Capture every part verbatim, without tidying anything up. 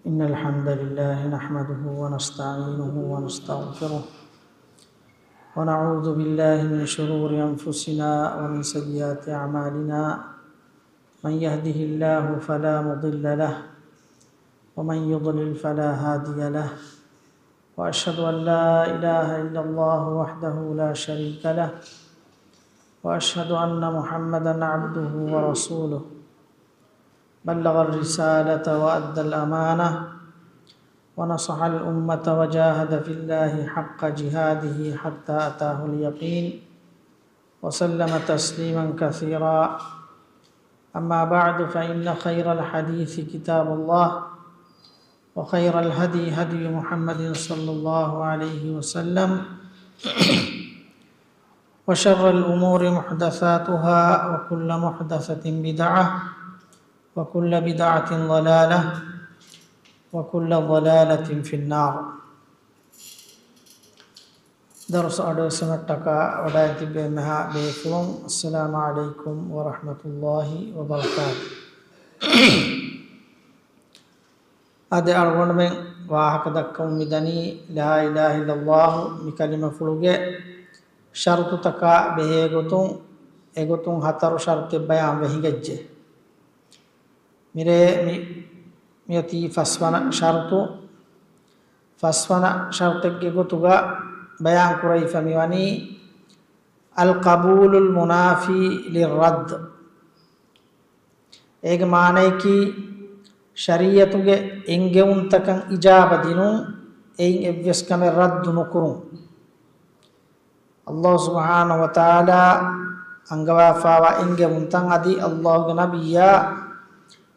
إن الحمد لله نحمده ونستعينه ونستغفره، ونعوذ بالله من شرور أنفسنا ومن سيئات أعمالنا. من يهده الله فلا مضل له، ومن يضلل فلا هادي له، وأشهد أن لا إله إلا الله وحده لا شريك له، وأشهد أن محمدا عبده ورسوله، بلغ الرسالة وأدى الأمانة ونصح الأمة وجاهد في الله حق جهاده حتى أتاه اليقين، وسلم تسليما كثيرا. أما بعد، فإن خير الحديث كتاب الله، وخير الهدي هدي محمد صلى الله عليه وسلم، وشر الأمور محدثاتها، وكل محدثة بدعة، وكل بدعة ضلالة، وكل ضلالة في النار. ދަރުސު އަޑުއެއްސުމަށްޓަކާ ވަޑައިގެން ތިއްބެވި އެންމެހާ ބޭފުޅުން، السلام عليكم ورحمة الله وبركاته. އަދި އަޅުގަނޑުމެން ވާހަކަ ދައްކަމުން މިދަނީ، لا إله إلا الله މި ކަލިމަފުޅުގެ ޝަރުޠުތަކާ ބެހޭގޮތުން، އެގޮތުން ހަތަރު ޝަރުޠެއް ބަޔާންވެ ހިނގައްޖެ. މިރޭ މި، މިއޮތީ ފަސްވަނަ ޝަރުޠު. ފަސްވަނަ ޝަރުޠެއްގެ ގޮތުގަ ބަޔާން ކުރެވިފަ މިވަނީ، القبول المنافي للرد. އޭގެ މާނަޔަކީ، ޝަރީޢަތުގެ އެންގެވުންތަކަށް އިޖާބަ ދިނުން، އެއިން އެއްވެސް ކަމެއް ރައްދު ނުކުރުން. ﷲ ސުބްޙާނަހޫ ވަތަޢާލާ އަންގަވާފާވާ އެންގެވުންތައް އަދި ﷲގެ ނަބިއްޔާ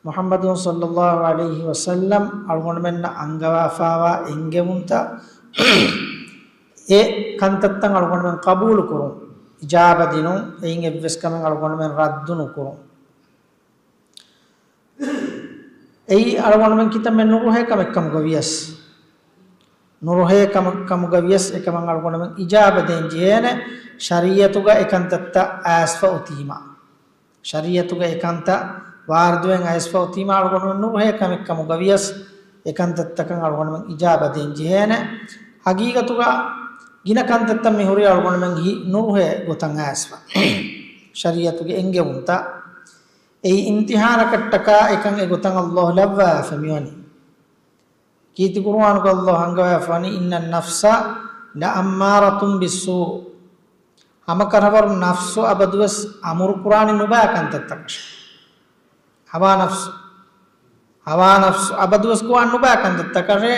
މުޙައްމަދު ޞައްލައްލާހު ޢަލައިހި ވަސައްލަމް އަޅުގަނޑުމެންނަށް އަންގަވާފާވާ އެންގެވުންތައް، އެ ކަންތައްތައް އަޅުގަނޑުމެން ޤަބޫލު ކުރުން، އިޖާބަ ދިނުން، އެއިން އެއްވެސް ކަމެއް އަޅުގަނޑުމެން ރައްދު ނުކުރުން. އެއީ އަޅުގަނޑުމެން ކިތަންމެ ނުރުހޭ ކަމެއް ކަމުގަ ވިޔަސް، ނުރުހޭ ކަމަށް ކަމުގަ ވިޔަސް އެކަމަށް އަޅުގަނޑުމެން އިޖާބަ ދޭން ޖެހޭނެ، ޝަރީޢަތުގަ އެކަންތައްތައް އައިސްފަ އޮތީމަ. ޝަރީޢަތުގަ އެކަންތައް ވާރިދުވެން އައިސްފަ އޮތީމަ އަޅުގަނޑުމެން ނުރުހޭ ކަމެއް ކަމުގަ ވިޔަސް އެކަންތައްތަކަށް އަޅުގަނޑުމެން އިޖާބަ ދޭން ޖެހޭނެ. ހަގީގަތުގަ ގިނަ ކަންތައްތައް މި ހުރީ އަޅުގަނޑުމެން ހި ނުރުހޭ ގޮތަށް އައިސްފަ. ޝަރީޢަތުގެ އެންގެވުންތައް. އެއީ އިމްތިޙާނަކަށްޓަކާ އެކަން އެގޮތަށް ﷲ ލައްވާފަ މިވަނީ. ކީރިތި ޤުރުއާނުގަ ﷲ އަންގަވާފަވަނީ، إن النفس لأمارة بالسوء. ހަމަކަށަވަރު ނަފްސު އަބަދުވެސް އަމުރުކުރާނެ ނުބައި ކަންތައްތަކަށް. ހަވާ ނަފްސު، ހަވާ ނަފްސު އަބަދުވެސް ގޮވާ ނުބައި ކަންތައްތަކަށޭ.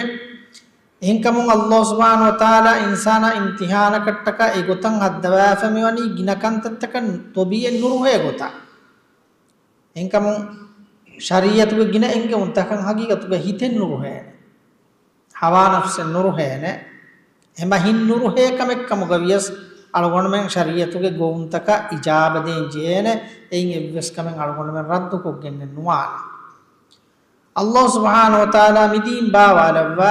އެހެންކަމުން ﷲ ސުބްޙާނަހޫ ވަތަޢާލާ އިންސާނާ އިމްތިޙާނަކަށްޓަކާ އެގޮތަށް ހައްދަވާފަ މިވަނީ ގިނަ ކަންތައްތަކަށް ތޮބީއެއް ނުރުހޭ ގޮތަށް. އެހެންކަމުން ޝަރީޢަތުގެ ގިނަ އެންގެވުންތަކަށް ހަގީގަތުގަ ހިތެއް ނުރުހޭނެ. ހަވާ ނަފްސެއް ނުރުހޭނެ. އެމަ ހިތް ނުރުހޭ ކަމެއް ކަމުގަ ވިޔަސް އަޅުގަނޑުމެން ޝަރީޢަތުގެ ގޮވުންތަކަށް އިޖާބަ ދޭން ޖެހޭނެ. އެއިން އެއްވެސް ކަމެއް އަޅުގަނޑުމެން ރައްދުކޮށްގެންނެއް ނުވާނެ. ﷲ ސުބްޙާނަހޫ ވަތަޢާލާ މި ދީން ބާވާލައްވާ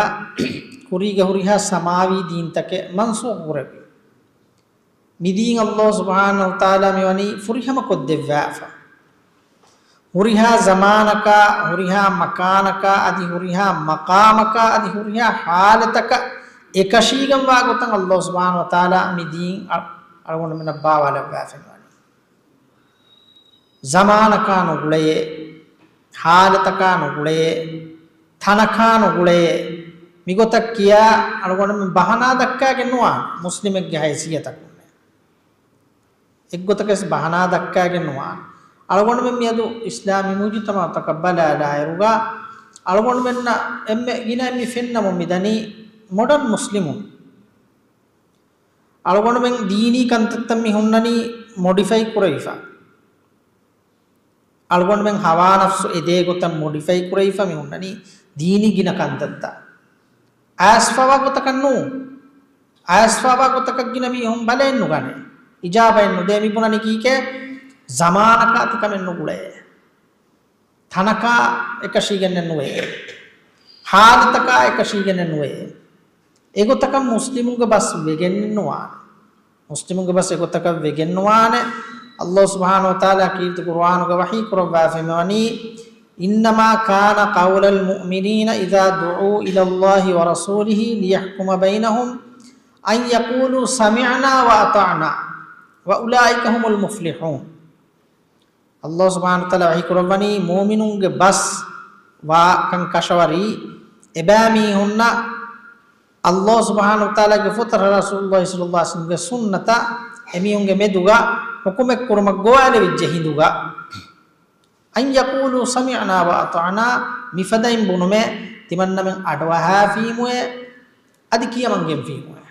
ކުރީގަ ހުރިހާ ސަމާވީ ދީންތަކެއް މަންސޫޚު ކުރެއްވި. މި ދީން ﷲ ސުބްޙާނަހޫ ވަތަޢާލާ މިވަނީ ފުރިހަމަކޮށްދެއްވާފަ. ހުރިހާ ޒަމާނަކާ، ހުރިހާ މަކާނަކާ، އަދި ހުރިހާ މަޤާމަކާ، އަދި ހުރިހާ ޙާލަތަކަށް އެކަށީގެންވާ ގޮތަށް ﷲ ސުބްޙާނަހޫ ވަތަޢާލާ މި ދީން އަ-، އަޅުގަނޑުމެންނަށް ބާވާލައްވާފަ މިވަނީ. ޒަމާނަކާ ނުގުޅޭ، ޙާލަތަކާ ނުގުޅޭ، ތަނަކާ ނުގުޅޭ، މިގޮތަށް ކިޔާ އަޅުގަނޑުމެން ބަހަނާ ދައްކާގެން ނުވާނެ، މުސްލިމެއްގެ ހައިސިއްޔަތަކުން. އެއްގޮތަކަސް ބަހަނާ ދައްކާގެން ނުވާނެ. އަޅުގަނޑުމެން މިއަދު އިސްލާމީ މުޖުތަމަޢުތަކަށް ބަލާލާއިރުގަ، އަޅުގަނޑުމެންނަށް އެންމެ ގިނައިން މި ފެންނަމުން މިދަނީ މޮޑަން މުސްލިމުން. އަޅުގަނޑުމެން ދީނީ ކަންތައްތައް މި ހުންނަނީ މޮޑިފައި ކުރެވިފަ. އަޅުގަނޑުމެން ހަވާ ނަފްސު އެދޭ ގޮތަށް މޮޑިފައި ކުރެވިފަ މި ހުންނަނީ ދީނީ ގިނަ ކަންތައްތައް. އައިސްފަވާ ގޮތަކަށް ނޫން. އައިސްފަވާ ގޮތަކަށް ގިނަ މީހުން ބަލައެއް ނުގަނޭ. އިޖާބައެއް ނުދޭ. މި ބުނަނީ ކީކޭ؟ ޒަމާނަކާ ތިކަމެއް ނުގުޅޭ. ތަނަކާ އެކަށީގެންނެއް ނުވޭ. ޙާލަތަކާ އެކަށީގެންނެއް ނުވޭ. އެގޮތަކަށް މުސްލިމުންގެ ބަސް ވެގެންނެއް ނުވާނެ. މުސްލިމުންގެ ބަސް އެގޮތަކަށް ވެގެން ނުވާނެ. ﷲ ސުބްޙާނަހޫ ވަތަޢާލާ ކީރިތި ޤުރުއާނުގަ ވަޙީ ކުރައްވާފައި މިވަނީ، إنما كان قول المؤمنين إذا دعوا إلى الله ورسوله ليحكم بينهم أن يقولوا سمعنا وأطعنا وأولئك هم المفلحون. ﷲ ސުބްޙާނަހޫ ވަތަޢާލާ ވަޙީ ކުރައްވަނީ، މުއުމިނުންގެ ބަސް ވާކަން ކަށަވަރީ، އެބައިމީހުންނަށް ﷲ ސުބްޙާނަހޫ ވަތަޢާލާގެ ފުތުރަށް ރަސޫލުﷲ ޞައްލަﷲ ޢަލައިހި ވަސައްލަމްގެ ސުންނަތަށް އެމީހުންގެ މެދުގަ ޙުކުމެއް ކުރުމަށް ގޮވާލެވިއްޖެ ހިނދުގަ، أن يقولوا سمعنا وأطعنا، މިފަދައިން ބުނުމޭ، ތިމަންނަމެން އަޑުއަހާފީމުއޭ، އަދި ކިޔަމަންގެންފީމުއޭ.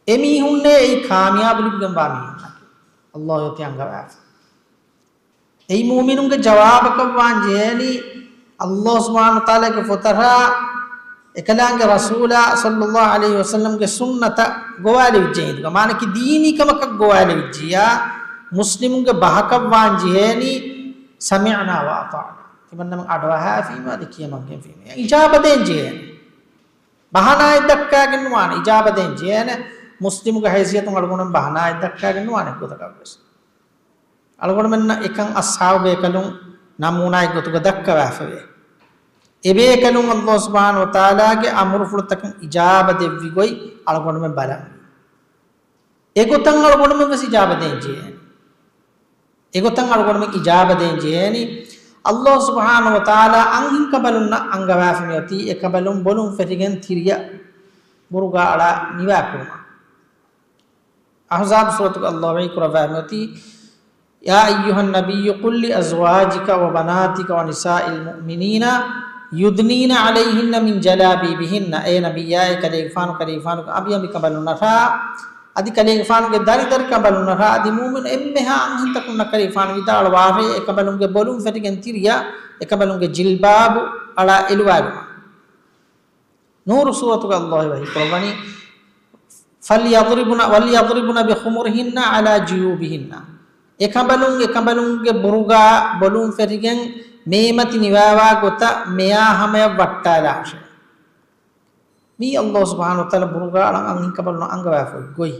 އެމީހުންނޭ އެއީ ކާމިޔާބު ލިބިގެންވާ މީހުންނަކީ. ﷲ އޮތީ އަންގަވާފަ. އެއީ މުއުމިނުންގެ ޖަވާބަކަށްވާން ޖެހޭނީ، ﷲ ސުބްޙާނަހޫ ވަތަޢާލާގެ ފުތުރަށް އެކަލާނގެ ރަސޫލާ ޞައްލަﷲ ޢަލައިހި ވަސައްލަމްގެ ސުންނަތަށް ގޮވާލެވިއްޖެ ހިނދުގަ، މާނައަކީ ދީނީ ކަމަކަށް ގޮވާލެވިއްޖިއްޔާ، މުސްލިމުންގެ ބަހަކަށްވާން ޖެހޭނީ، سمعنا وأطعنا. ތިމަންނަމެން އަޑުއަހާފީމު އަދި ކިޔަމަންގެންފީމު. އިޖާބަ ދޭން ޖެހޭނެ. ބަހަނާއެއް ދައްކާގެން ނުވާނެ، އިޖާބަ ދޭން ޖެހޭނެ. މުސްލިމުގެ ހައިސިއްޔަތުން އަޅުގަނޑުމެން ބަހަނާއެއް ދައްކާގެން ނުވާނެ އެއްގޮތަކަށްވެސް. އަޅުގަނޑުމެންނަށް އެކަން އަޞްޙާބު ބޭކަލުން ނަމޫނާއެއްގޮތުގަ ދައްކަވާފަވޭ. އެބޭކަލުން ﷲ ސުބްޙާނަހޫ ވަތަޢާލާގެ އަމުރުފުޅުތަކަށް އިޖާބަ ދެއްވި ގޮތް އަޅުގަނޑުމެން ބަލަންވީ. އެގޮތަށް އަޅުގަނޑުމެން ވެސް އިޖާބަ ދޭން ޖެހޭނެ. އެގޮތަށް އަޅުގަނޑުމެން އިޖާބަ ދޭން ޖެހޭނީ، ﷲ ސުބްޙާނަހޫ ވަތަޢާލާ އަންހެންކަނބަލުންނަށް އަންގަވާފަ މިއޮތީ އެކަނބަލުން ބޮލުން ފެށިގެން ތިރިއަށް ބުރުގާ އަޅާ ނިވާކުރުމަށް. އަޙްޒާބު ސޫރަތުގަ ﷲ ވަޙީ ކުރައްވާ މިއޮތީ، يا أيها النبي قل لأزواجك وبناتك ونساء المؤمنين يدنين عليهن من جلابيبهن. އޭ ނަބިއްޔާ، އޭ ކަލޭގެފާނު، ކަލޭގެފާނުގެ އަނބިއަނބިކަނބަލުންނަށާ، އަދި ކަލޭގެފާނުގެ ދަރިދަރިކަނބަލުންނަށާ، އަދި މުއުމިނު އެންމެހާ އަންހެންތަކުންނަށް ކަލޭގެފާނު ވިދާޅުވާށޭ، އެކަނބަލުންގެ ބޮލުން ފެށިގެން ތިރިއަށް އެކަނބަލުންގެ ޖިލްބާބު އަޅާ އެލުވާލުމަށް. ނޫރު ސޫރަތުގަ ﷲ ވަޙީ ކުރައްވަނީ، فليضربن، وليضربن بخمرهن على جيوبهن. އެކަނބަލުން އެކަނބަލުންގެ ބުރުގާ ބޮލުން ފެށިގެން މޭމަތި ނިވާވާ ގޮތަށް މެޔާ ހަމަޔަށް ވައްޓާލާށޭ. މީ ﷲ ސުބްޙާނަހޫ ވަތަޢާލާ ބުރުގާ އަޅަން އަންހެންކަނބަލުންނަށް އަންގަވާފަ ގޮތް.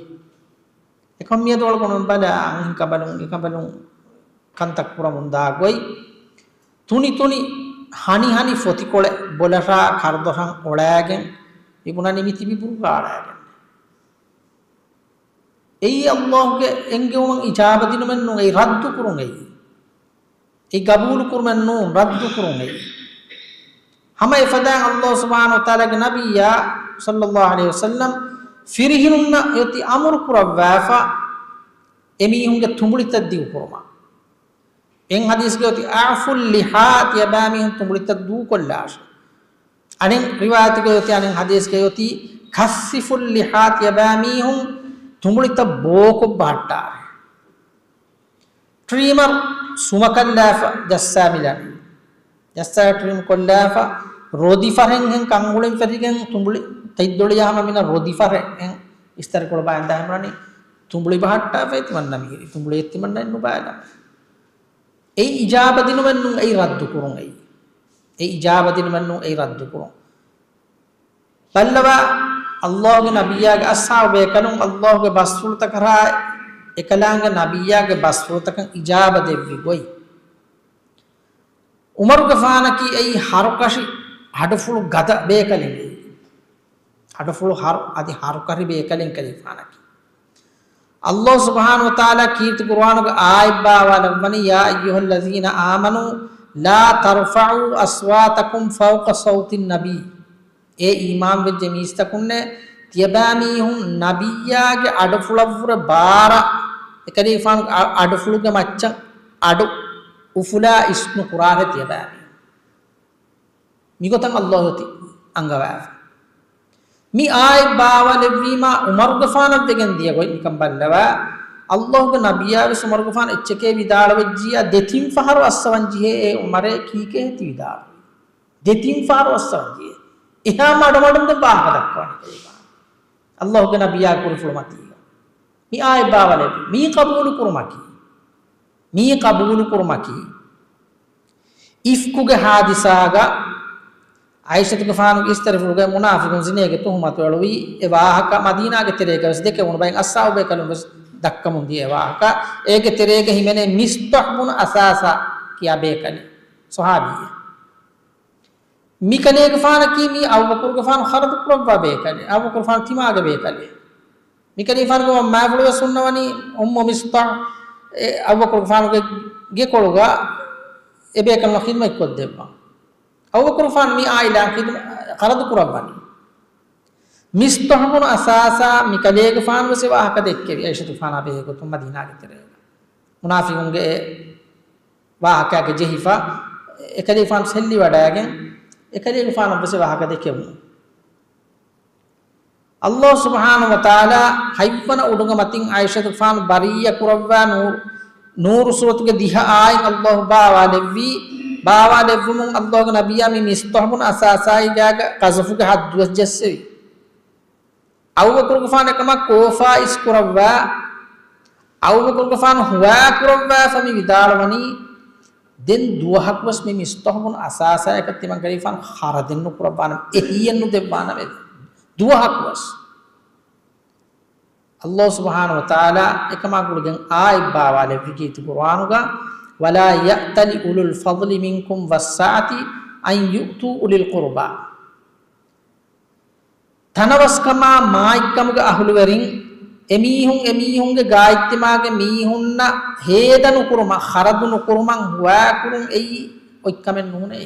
އެކަމަށް މިއަދު އަޅުގަނޑުމެން ބަލާ އަންހެންކަނބަލުން އެކަނބަލުން ކަންތައް ކުރަމުން ދާ ގޮތް. ތުނި ތުނި ހަނި ހަނި ފޮތިކޮޅެއް ބޮލަށާ ކަރުދޮށަށް އޮޅާގެން މި ބުނަނީ މި ތިބި ބުރުގާ އަޅާގެން. އެއީ ﷲގެ އެންގެވުމަށް އިޖާބަ ދިނުމެއް ނޫން، އެއީ ރައްދު ކުރުން އެއީ. އެ ގަބޫލު ކުރުމެއް ނޫން، ރައްދު ކުރުން އެއީ. ހަމަ އެފަދައިން ﷲ ސުބްޙާނަހޫ ވަތަޢާލާގެ ނަބިއްޔާ ޞައްލަﷲ ޢަލައިހި ވަސައްލަމް ފިރިހެނުންނަށް އޮތީ އަމުރު ކުރައްވާފަ އެމީހުންގެ ތުނބުޅިތައް ދިގު ކުރުމަށް. އެއް ޙަދީޘްގައި އޮތީ، أعفوا اللحى، ތިޔަބައިމީހުން ތުނބުޅިތައް ދޫކޮށްލާށޭ. އަނެއް ރިވާޔަތުގައި އޮތީ، އަނެއް ޙަދީޘްގައި އޮތީ، كثفوا اللحى، ތިޔަބައިމީހުން ތުނބުޅިތައް ބޯކޮށް ބަހައްޓާށޭ. ޓްރިމަރ ސުމަކަށްލާފަ ޖައްސާ މިލަނީ. ޖައްސާ ޓްރިމް ކޮށްލާފަ ރޮދި ފަހެއްހެން ކަންހުޅެން ފެށިގެން ތުނބުޅި ތެތްދޮޅިޔާ ހަމަ މިނަ ރޮދި ފަހެއްހެން އިސްތަށިކޮޅު ބާއިން ދާހެން ބުނަނީ ތުނބުޅި ބަހައްޓާފައި ތިމަންނަ މީރި ތުނބުޅި އެއް ތިމަންނައެއް ނުބާލާ. އެއީ އިޖާބަ ދިނުމެއް ނޫން، އެއީ ރައްދު ކުރުން އެއީ. އެއީ އިޖާބަ ދިނުމެއް ނޫން، އެއީ ރައްދު ކުރުން. ބައްލަވާ، ﷲގެ ނަބިއްޔާގެ އަޞްޙާބު ބޭކަލުން ﷲގެ ބަސްފުޅުތަކަށާ އެކަލާނގެ ނަބިއްޔާގެ ބަސްފުޅުތަކަށް އިޖާބަ ދެއްވި ގޮތް. ޢުމަރުގެފާނަކީ އެއީ ހަރުކަށި ހަޑުފުޅު ގަދަ ބޭކަލެއް އެއީ. ހަޑުފުޅު ހަރު، އަދި ހަރުކަށި ބޭކަލެއް ކަލޭގެފާނަކީ. ﷲ ސުބްޙާނަހޫ ވަތަޢާލާ ކީރިތި ޤުރުއާނުގެ އާޔަތް ބާވާލައްވަނީ، يا أيها الذين آمنوا لا ترفعوا أصواتكم فوق صوت النبي. އޭ އީމާންވެއްޖެ މީސްތަކުންނޭ، ތިޔަބައިމީހުން ނަބިއްޔާގެ އަޑުފުޅަށްވުރެ ބާރަށް، އެކަލޭގެފާނުގެ އަ-، އަޑުފުޅުގެ މައްޗަށް އަޑު އުފުލާ އިސްނުކުރާށޭ ތިޔަބައިމީހުން. މިގޮތަށް ﷲ އޮތީ އަންގަވާފަ. މި އާޔަތް ބާވާލެއްވީމާ ޢުމަރުގެފާނަށް ވެގެން ދިޔަ ގޮތް ނިކަން ބައްލަވާ، ﷲގެ ނަބިއްޔާވެސް ޢުމަރުގެފާނަށް އެއްޗެކޭ ވިދާޅުވެއްޖިއްޔާ ދެތިން ފަހަރު އައްސަވަން ޖެހޭ އޭ ޢުމަރޭ ކީކޭ ތި ވިދާޅުވީ؟ ދެތިން ފަހަރު އައްސަވަން ޖެހޭ. އެހާ މަޑުމަޑުން ދެން ވާހަކަ ދައްކަވަނީ ކަލޭގެފާނު. ﷲގެ ނަބިއްޔާގެ ކުރިފުޅު މަތީގަ. މި އާޔަތް ބާވާލެއްވީ. މީ ޤަބޫލު ކުރުމަކީ. މީ ޤަބޫލު ކުރުމަކީ. އިފްކުގެ ހާދިސާގަ ޢާއިޝަތުގެފާނުގެ އިސްތަށިފުޅުގައި މުނާފިޤުން ޒިނޭގެ ތުހުމަތު އެޅުވީ އެ ވާހަކަ މަދީނާގެ ތެރޭގަވެސް ދެކެވުނު ބައެއް އަޞްޙާބު ބޭކަލުން ވެސް ދައްކަމުން ދިޔަ އެ ވާހަކަ. އޭގެ ތެރޭގަ ހިމެނޭ މިސްޠަޙް ބުނު އަސާސާ ކިޔާ ބޭކަލެއް. ޞަޙާބީއެއް. މިކަލޭގެފާނަކީ މީ އަބޫބަކުރުގެފާނު ޚަރަދު ކުރައްވާ ބޭކަލެއް، އަބޫބަކުރުފާނު ތިމާގެ ބޭކަލެއް. މިކަލޭގެފާނުގެ މާފުޅުވެސް ހުންނަވަނީ އުއްމު މިޞްޠަޙް، އެ، އަބޫބަކުރުގެފާނުގެ ގެކޮޅުގަ އެބޭކަލުންނަށް ޚިދުމަތް ކޮށްދެއްވާ. އަބޫބަކުރުފާނު މި އާއިލާއަށް ޚިދުމަ-، ޚަރަދު ކުރައްވަނީ. މިޞްޠަޙް ބުނު އަސާސާ މިކަލޭގެފާނުވެސް އެ ވާހަކަ ދެއްކެވި. ޢާއިޝަތުގެފާނާ ބެހޭގޮތުން މަދީނާގެ ތެރޭގަ. މުނާފިޤުންގެ އެ ވާހަކައިގެ ޖެހިފަ، އެކަލޭގެފާނު ސެއްލިވަޑައިގެން، އެކަލޭގެފާނަށްވެސް ވާހަކަ ދެކެވުނު. ﷲ ސުބްޙާނަހޫ ވަތަޢާލާ ހަތްވަނަ އުޑުގަ މަތިން ޢާއިޝަތުގެފާނު ބަރީއަ ކުރައްވާ ނޫރު، ނޫރު ސޫރަތުގެ ދިހަ އާޔަތް ﷲ ބާވާލެއްވީ، ބާވާލެއްވުމުން ﷲގެ ނަބިއްޔާ މި މިޞްޠަޙް ބުނު އަސާސާއިގާގަ ޤަޒަފުގެ ޙައްދުވެސް ޖެއްސެވި. އަބޫބަކުރުގެފާނު އެކަމަށް ކޯފާ އިސްކުރައްވާ، އަބޫބަކުރުގެފާނު ހުވާ ކުރައްވާފަ މި ވިދާޅުވަނީ، ދެން ދުވަހަކުވެސް މި މިޞްޠަޙް ބުނު އަސާސާއަކަށް ތިމަން ކަލޭގެފާނު ޚަރަދެއް ނުކުރައްވާނަމޭ، އެހީއެއް ނުދެއްވާނަމޭ. ދުވަހަކުވެސް. ﷲ ސުބްޙާނަހޫ ވަތަޢާލާ އެކަމާ ގުޅިގެން އާޔަތް ބާވާލެއްވި ކީރިތި ޤުރުއާނުގަ، ولا يأتل أولو الفضل منكم والسعة أن يؤتوا أولي القربى. ތަނަވަސްކަމާ މާތްކަމުގެ އަހުލުވެރިން، އެމީހުން އެމީހުންގެ ގާތްތިމާގެ މީހުންނަށް ހޭދަ ނުކުރުމަށް، ޚަރަދު ނުކުރުމަށް ހުވާކުރުން އެއީ އޮތްކަމެއް ނޫނޭ.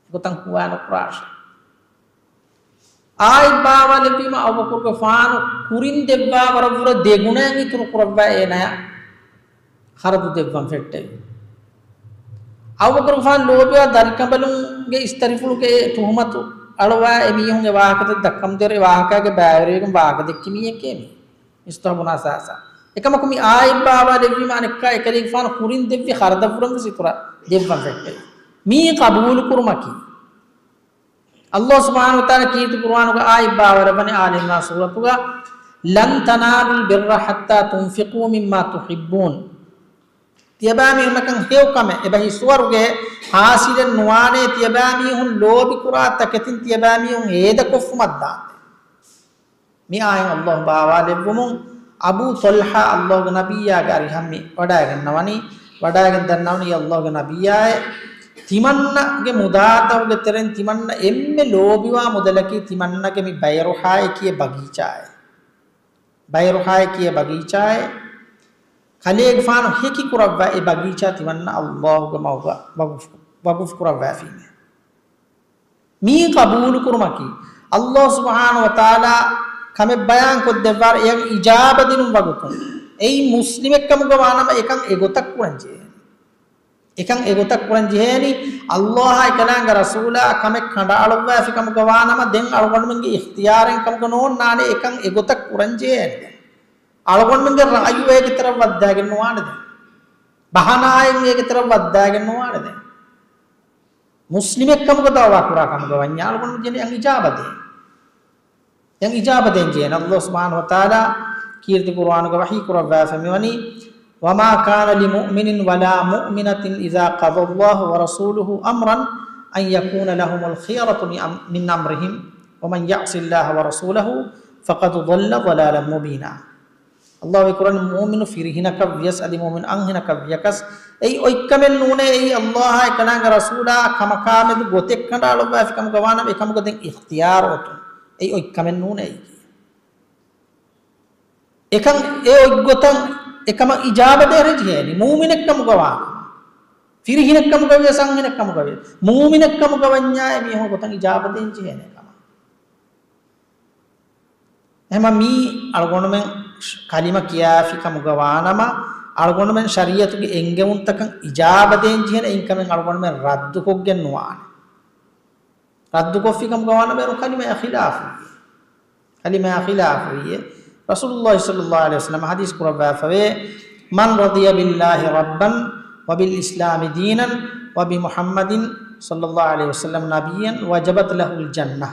އެގޮތަށް ހުވާ ނުކުރާށޭ. އާޔަތް ބާވާލެއްވީމަ އަބޫބަކުރުގެފާނު ކުރިން ދެއްވާ ވަރަށް ވުރެ ދެގުނައިން އިތުރު ކުރައްވާ އޭނާޔަށް ޚަރަދު ދެއްވަން ފެއްޓެވި. އަބޫބަކުރުގެފާނު ލޯބިވާ ދަރިކަނބަލުންގެ އިސްތަށިފުޅުގެ އެ ތުހުމަތު އަޅުވާ އެ މީހުން އެ ވާހަކަތައް ދައްކަމުންދިޔަ އެ ވާހަކާގެ ބައިވެރިވެގެން ވާހަކަ ދެއްކި މީހެކޭ މީ. މިޞްޠަޙް ބުނު އަސާސާ. އެކަމަކު މި އާޔަތް ބާވާލެއްވީމަ އަނެއްކާ އެކަލޭގެފާނު ކުރިން ދެއްވި ޚަރަދަށްވުރެން ވެސް އިތުރަށް ދެއްވަން ފެއްޓެވި. މީ ޤަބޫލު ކުރުމަކީ. ﷲ ސުބްޙާނަހޫ ވަތަޢާލާ ކީރިތި ޤުރުއާނުގަ އާޔަތް ބާވާލައްވަނީ އާލި ޢިމްރާން ސޫރަތުގަ، لن تنالوا البر حتى تنفقوا مما تحبون. ތިޔަބައިމީހުންނަކަށް ހެޔޮކަމެއް އެބަހީ ސުވަރުގެ ޙާޞިލެއް ނުވާނޭ، ތިޔަބައިމީހުން ލޯބިކުރާ ތަކެތިން ތިޔަބައިމީހުން ހޭދަކޮށްފުމަށްދާނެ. މި އާޔަތް ﷲ ބާވާލެއްވުމުން އަބޫ ޠަލްޙާ ﷲގެ ނަބިއްޔާގެ އަރިހަށް މި ވަޑައިގަންނަވަނީ، ވަޑައިގެން ދަންނަވަނީ ﷲގެ ނަބިއްޔާއޭ، ތިމަންނަގެ މުދާތަކުގެ ތެރެއިން ތިމަންނަ އެންމެ ލޯބިވާ މުދަލަކީ ތިމަންނަގެ މި ބައިރުހާއެކިޔޭ ބަގީޗާއޭ. ބައިރުހާއެކިޔޭ ބަގީޗާއޭ. ކަލޭގެފާނު ހެކި ކުރައްވާ އެ ބަގީޗާ ތިމަންނަ ﷲގެ މަގުގަ ވަގުފު، ވަގުފު ކުރައްވާފީމޭ. މީ ޤަބޫލުކުރުމަކީ، ﷲ ސުބްޙާނަހޫ ވަތަޢާލާ ކަމެއް ބަޔާންކޮށްދެއްވާއިރު އެޔަށް އިޖާބަ ދިނުން ވަގުތުން. އެއީ މުސްލިމެއްކަމުގަ ވާނަމަ އެކަން އެގޮތަށް ކުރަންޖެހޭނެ. އެކަން އެގޮތަށް ކުރަންޖެހޭނީ، ﷲއާއި އެކަލާނގެ ރަސޫލާ ކަމެއް ކަނޑައަޅުއްވާފި ކަމުގަ ވާނަމަ ދެން އަޅުގަނޑުމެންގެ އިޚްތިޔާރެއް ކަމުގަ ނޯންނާނެ އެކަން އެގޮތަށް ކުރަންޖެހޭނެ. އަޅުގަނޑުމެންގެ ރައުޔު އޭގެ ތެރަށް ވައްދާގެން ނުވާނެ ދެން. ބަހަނާއެއް އޭގެ ތެރަށް ވައްދާގެން ނުވާނެ ދެން. މުސްލިމެއްކަމުގަ ދަޢުވާ ކުރާ ކަމުގަ ވަންޏާ އަޅުގަނޑު ދެން އެއަށް އިޖާބަ ދޭން. އެއަށް އިޖާބަ ދޭން ޖެހޭނެ. ﷲ ސުބްޙާނަހޫ ވަތަޢާލާ ކީރިތި ޤުރުއާނުގަ ވަޙީ ކުރައްވާފަ މިވަނީ، وما كان لمؤمن ولا مؤمنة إذا قضى الله ورسوله أمرا أن يكون لهم الخيرة من أم-، من أمرهم ومن يعص الله ورسوله فقد ضل ضلالا مبينا. ﷲ ވަޙީ ކުރަނީ މުއުމިނު ފިރިހެނަކަށް ވިޔަސް އަދި މުއުމިނު އަންހެނަކަށް ވިޔަކަސް އެއީ އޮތްކަމެއް ނޫނޭ. އެއީ ﷲއާއި އެކަލާނގެ ރަސޫލާ ކަމަކާމެދު ގޮތެއް ކަނޑައަޅުއްވާފި ކަމުގަ ވާނަމަ އެކަމުގަ ދެން އިޚްތިޔާރު އޮތުން. އެއީ އޮތްކަމެއް ނޫނޭ އެއީ. އެކަން އެ އޮތްގޮތަށް އެކަމަށް އިޖާބަ ދޭން ޖެހޭނީ މުއުމިނެއްކަމުގަ ވާނަމަ. ފިރިހެނެއްކަމުގަ ވިޔަސް އަންހެނެއްކަމުގަ ވިޔަސް މުއުމިނެއްކަމުގަ ވަންޏާ އެމީހުން ގޮތަށް އިޖާބަ ދޭން ޖެހޭނެ ކަމަށް. އެހެންމަ މީ އަޅުގަނޑުމެން ކަލިމަ ކިޔާފި ކަމުގަ ވާނަމަ، އަޅުގަނޑުމެން ޝަރީޢަތުގެ އެންގެވުންތަކަށް އިޖާބަ ދޭން ޖެހޭނެ އެއިން ކަމެއް އަޅުގަނޑުމެން ރައްދުކޮށްގެން ނުވާނެ. ރައްދުކޮށްފި ކަމުގަ ވާނަމަ އޭރުން ކަލިމަޔާ ޚިލާފުވިއޭ. ކަލިމަޔާ ޚިލާފުވިއޭ. ރަސޫލުﷲ ޞައްލަﷲ ޢަލައިހި ވަސައްލަމަ ޙަދީޘް ކުރައްވާފަވޭ، من رضي بالله ربا وبالإسلام دينا وبمحمد صلى الله عليه وسلم نبيا وجبت له الجنة.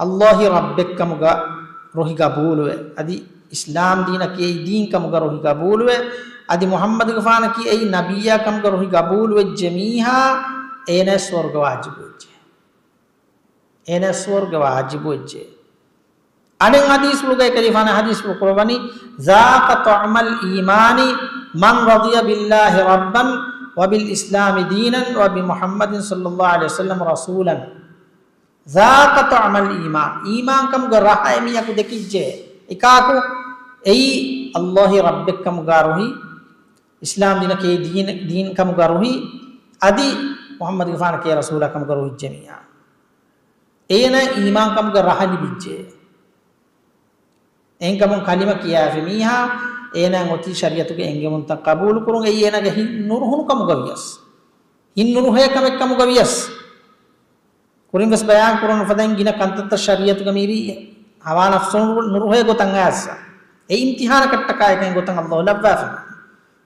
ﷲ އަށް ރައްބެއްކަމުގަ ރުހި ގަބޫލުވެ، އަދި އިސްލާމް ދީނަކީ އެއީ ދީންކަމުގަ ރުހި ގަބޫލުވެ، އަދި މުޙައްމަދުގެފާނަކީ އެއީ ނަބިއްޔާ ކަމުގަ ރުހި ގަބޫލުވެއްޖެ މީހާ، އޭނަޔަށް ސުވަރުގެ ވާޖިބުވެއްޖެ. އޭނަޔަށް ސުވަރުގެ ވާޖިބުވެއްޖެ. އަނެއް ޙަދީޘްފުޅުގައި ކަލޭގެފާނު ޙަދީޘްފުޅު ކުރައްވަނީ، ذاق طعم الإيمان من رضي بالله ربا وبالإسلام دينا وبمحمد صلى الله عليه وسلم رسولا ذاق طعم الإيمان. އީމާންކަމުގެ ރަހަ އެމީހަކު ދެކިއްޖެ. އެކާކު؟ އެއީ ﷲ އީ ރައްބެއްކަމުގަ ރުހި، އިސްލާމް ދީނަކީ ދީން، ދީންކަމުގަ ރުހި، އަދި މުޙައްމަދުގެފާނަކީ ރަސޫލާކަމުގަ ރުހިއްޖެ މީހާ. އޭނާ އީމާންކަމުގެ ރަހަ ލިބިއްޖެ. އެހެންކަމުން ކަލިމަ ކިޔާފި މީހާ، އޭނާ އޮތީ ޝަރީޢަތުގެ އެންގެވުންތައް ޤަބޫލުކުރުން، އެއީ އޭނާގެ ހިތް ނުރުހުނު ކަމުގަ ވިޔަސް، ހިތް ނުރުހޭ ކަމެއް ކަމުގަ ވިޔަސް. ކުރިން ވެސް ބަޔާން ކުރަން އުފަދަން ގިނަ ކަންތައްތައް ޝަރީޢަތުގަ މިއިރީ ހަވާ ނަފްސު ނުރު، ނުރުހޭ ގޮތަށް އައިސް. އެ އިމްތިޙާނަކަށްޓަކާ އެކަން ގޮތަށް ﷲ ލައްވާފަ.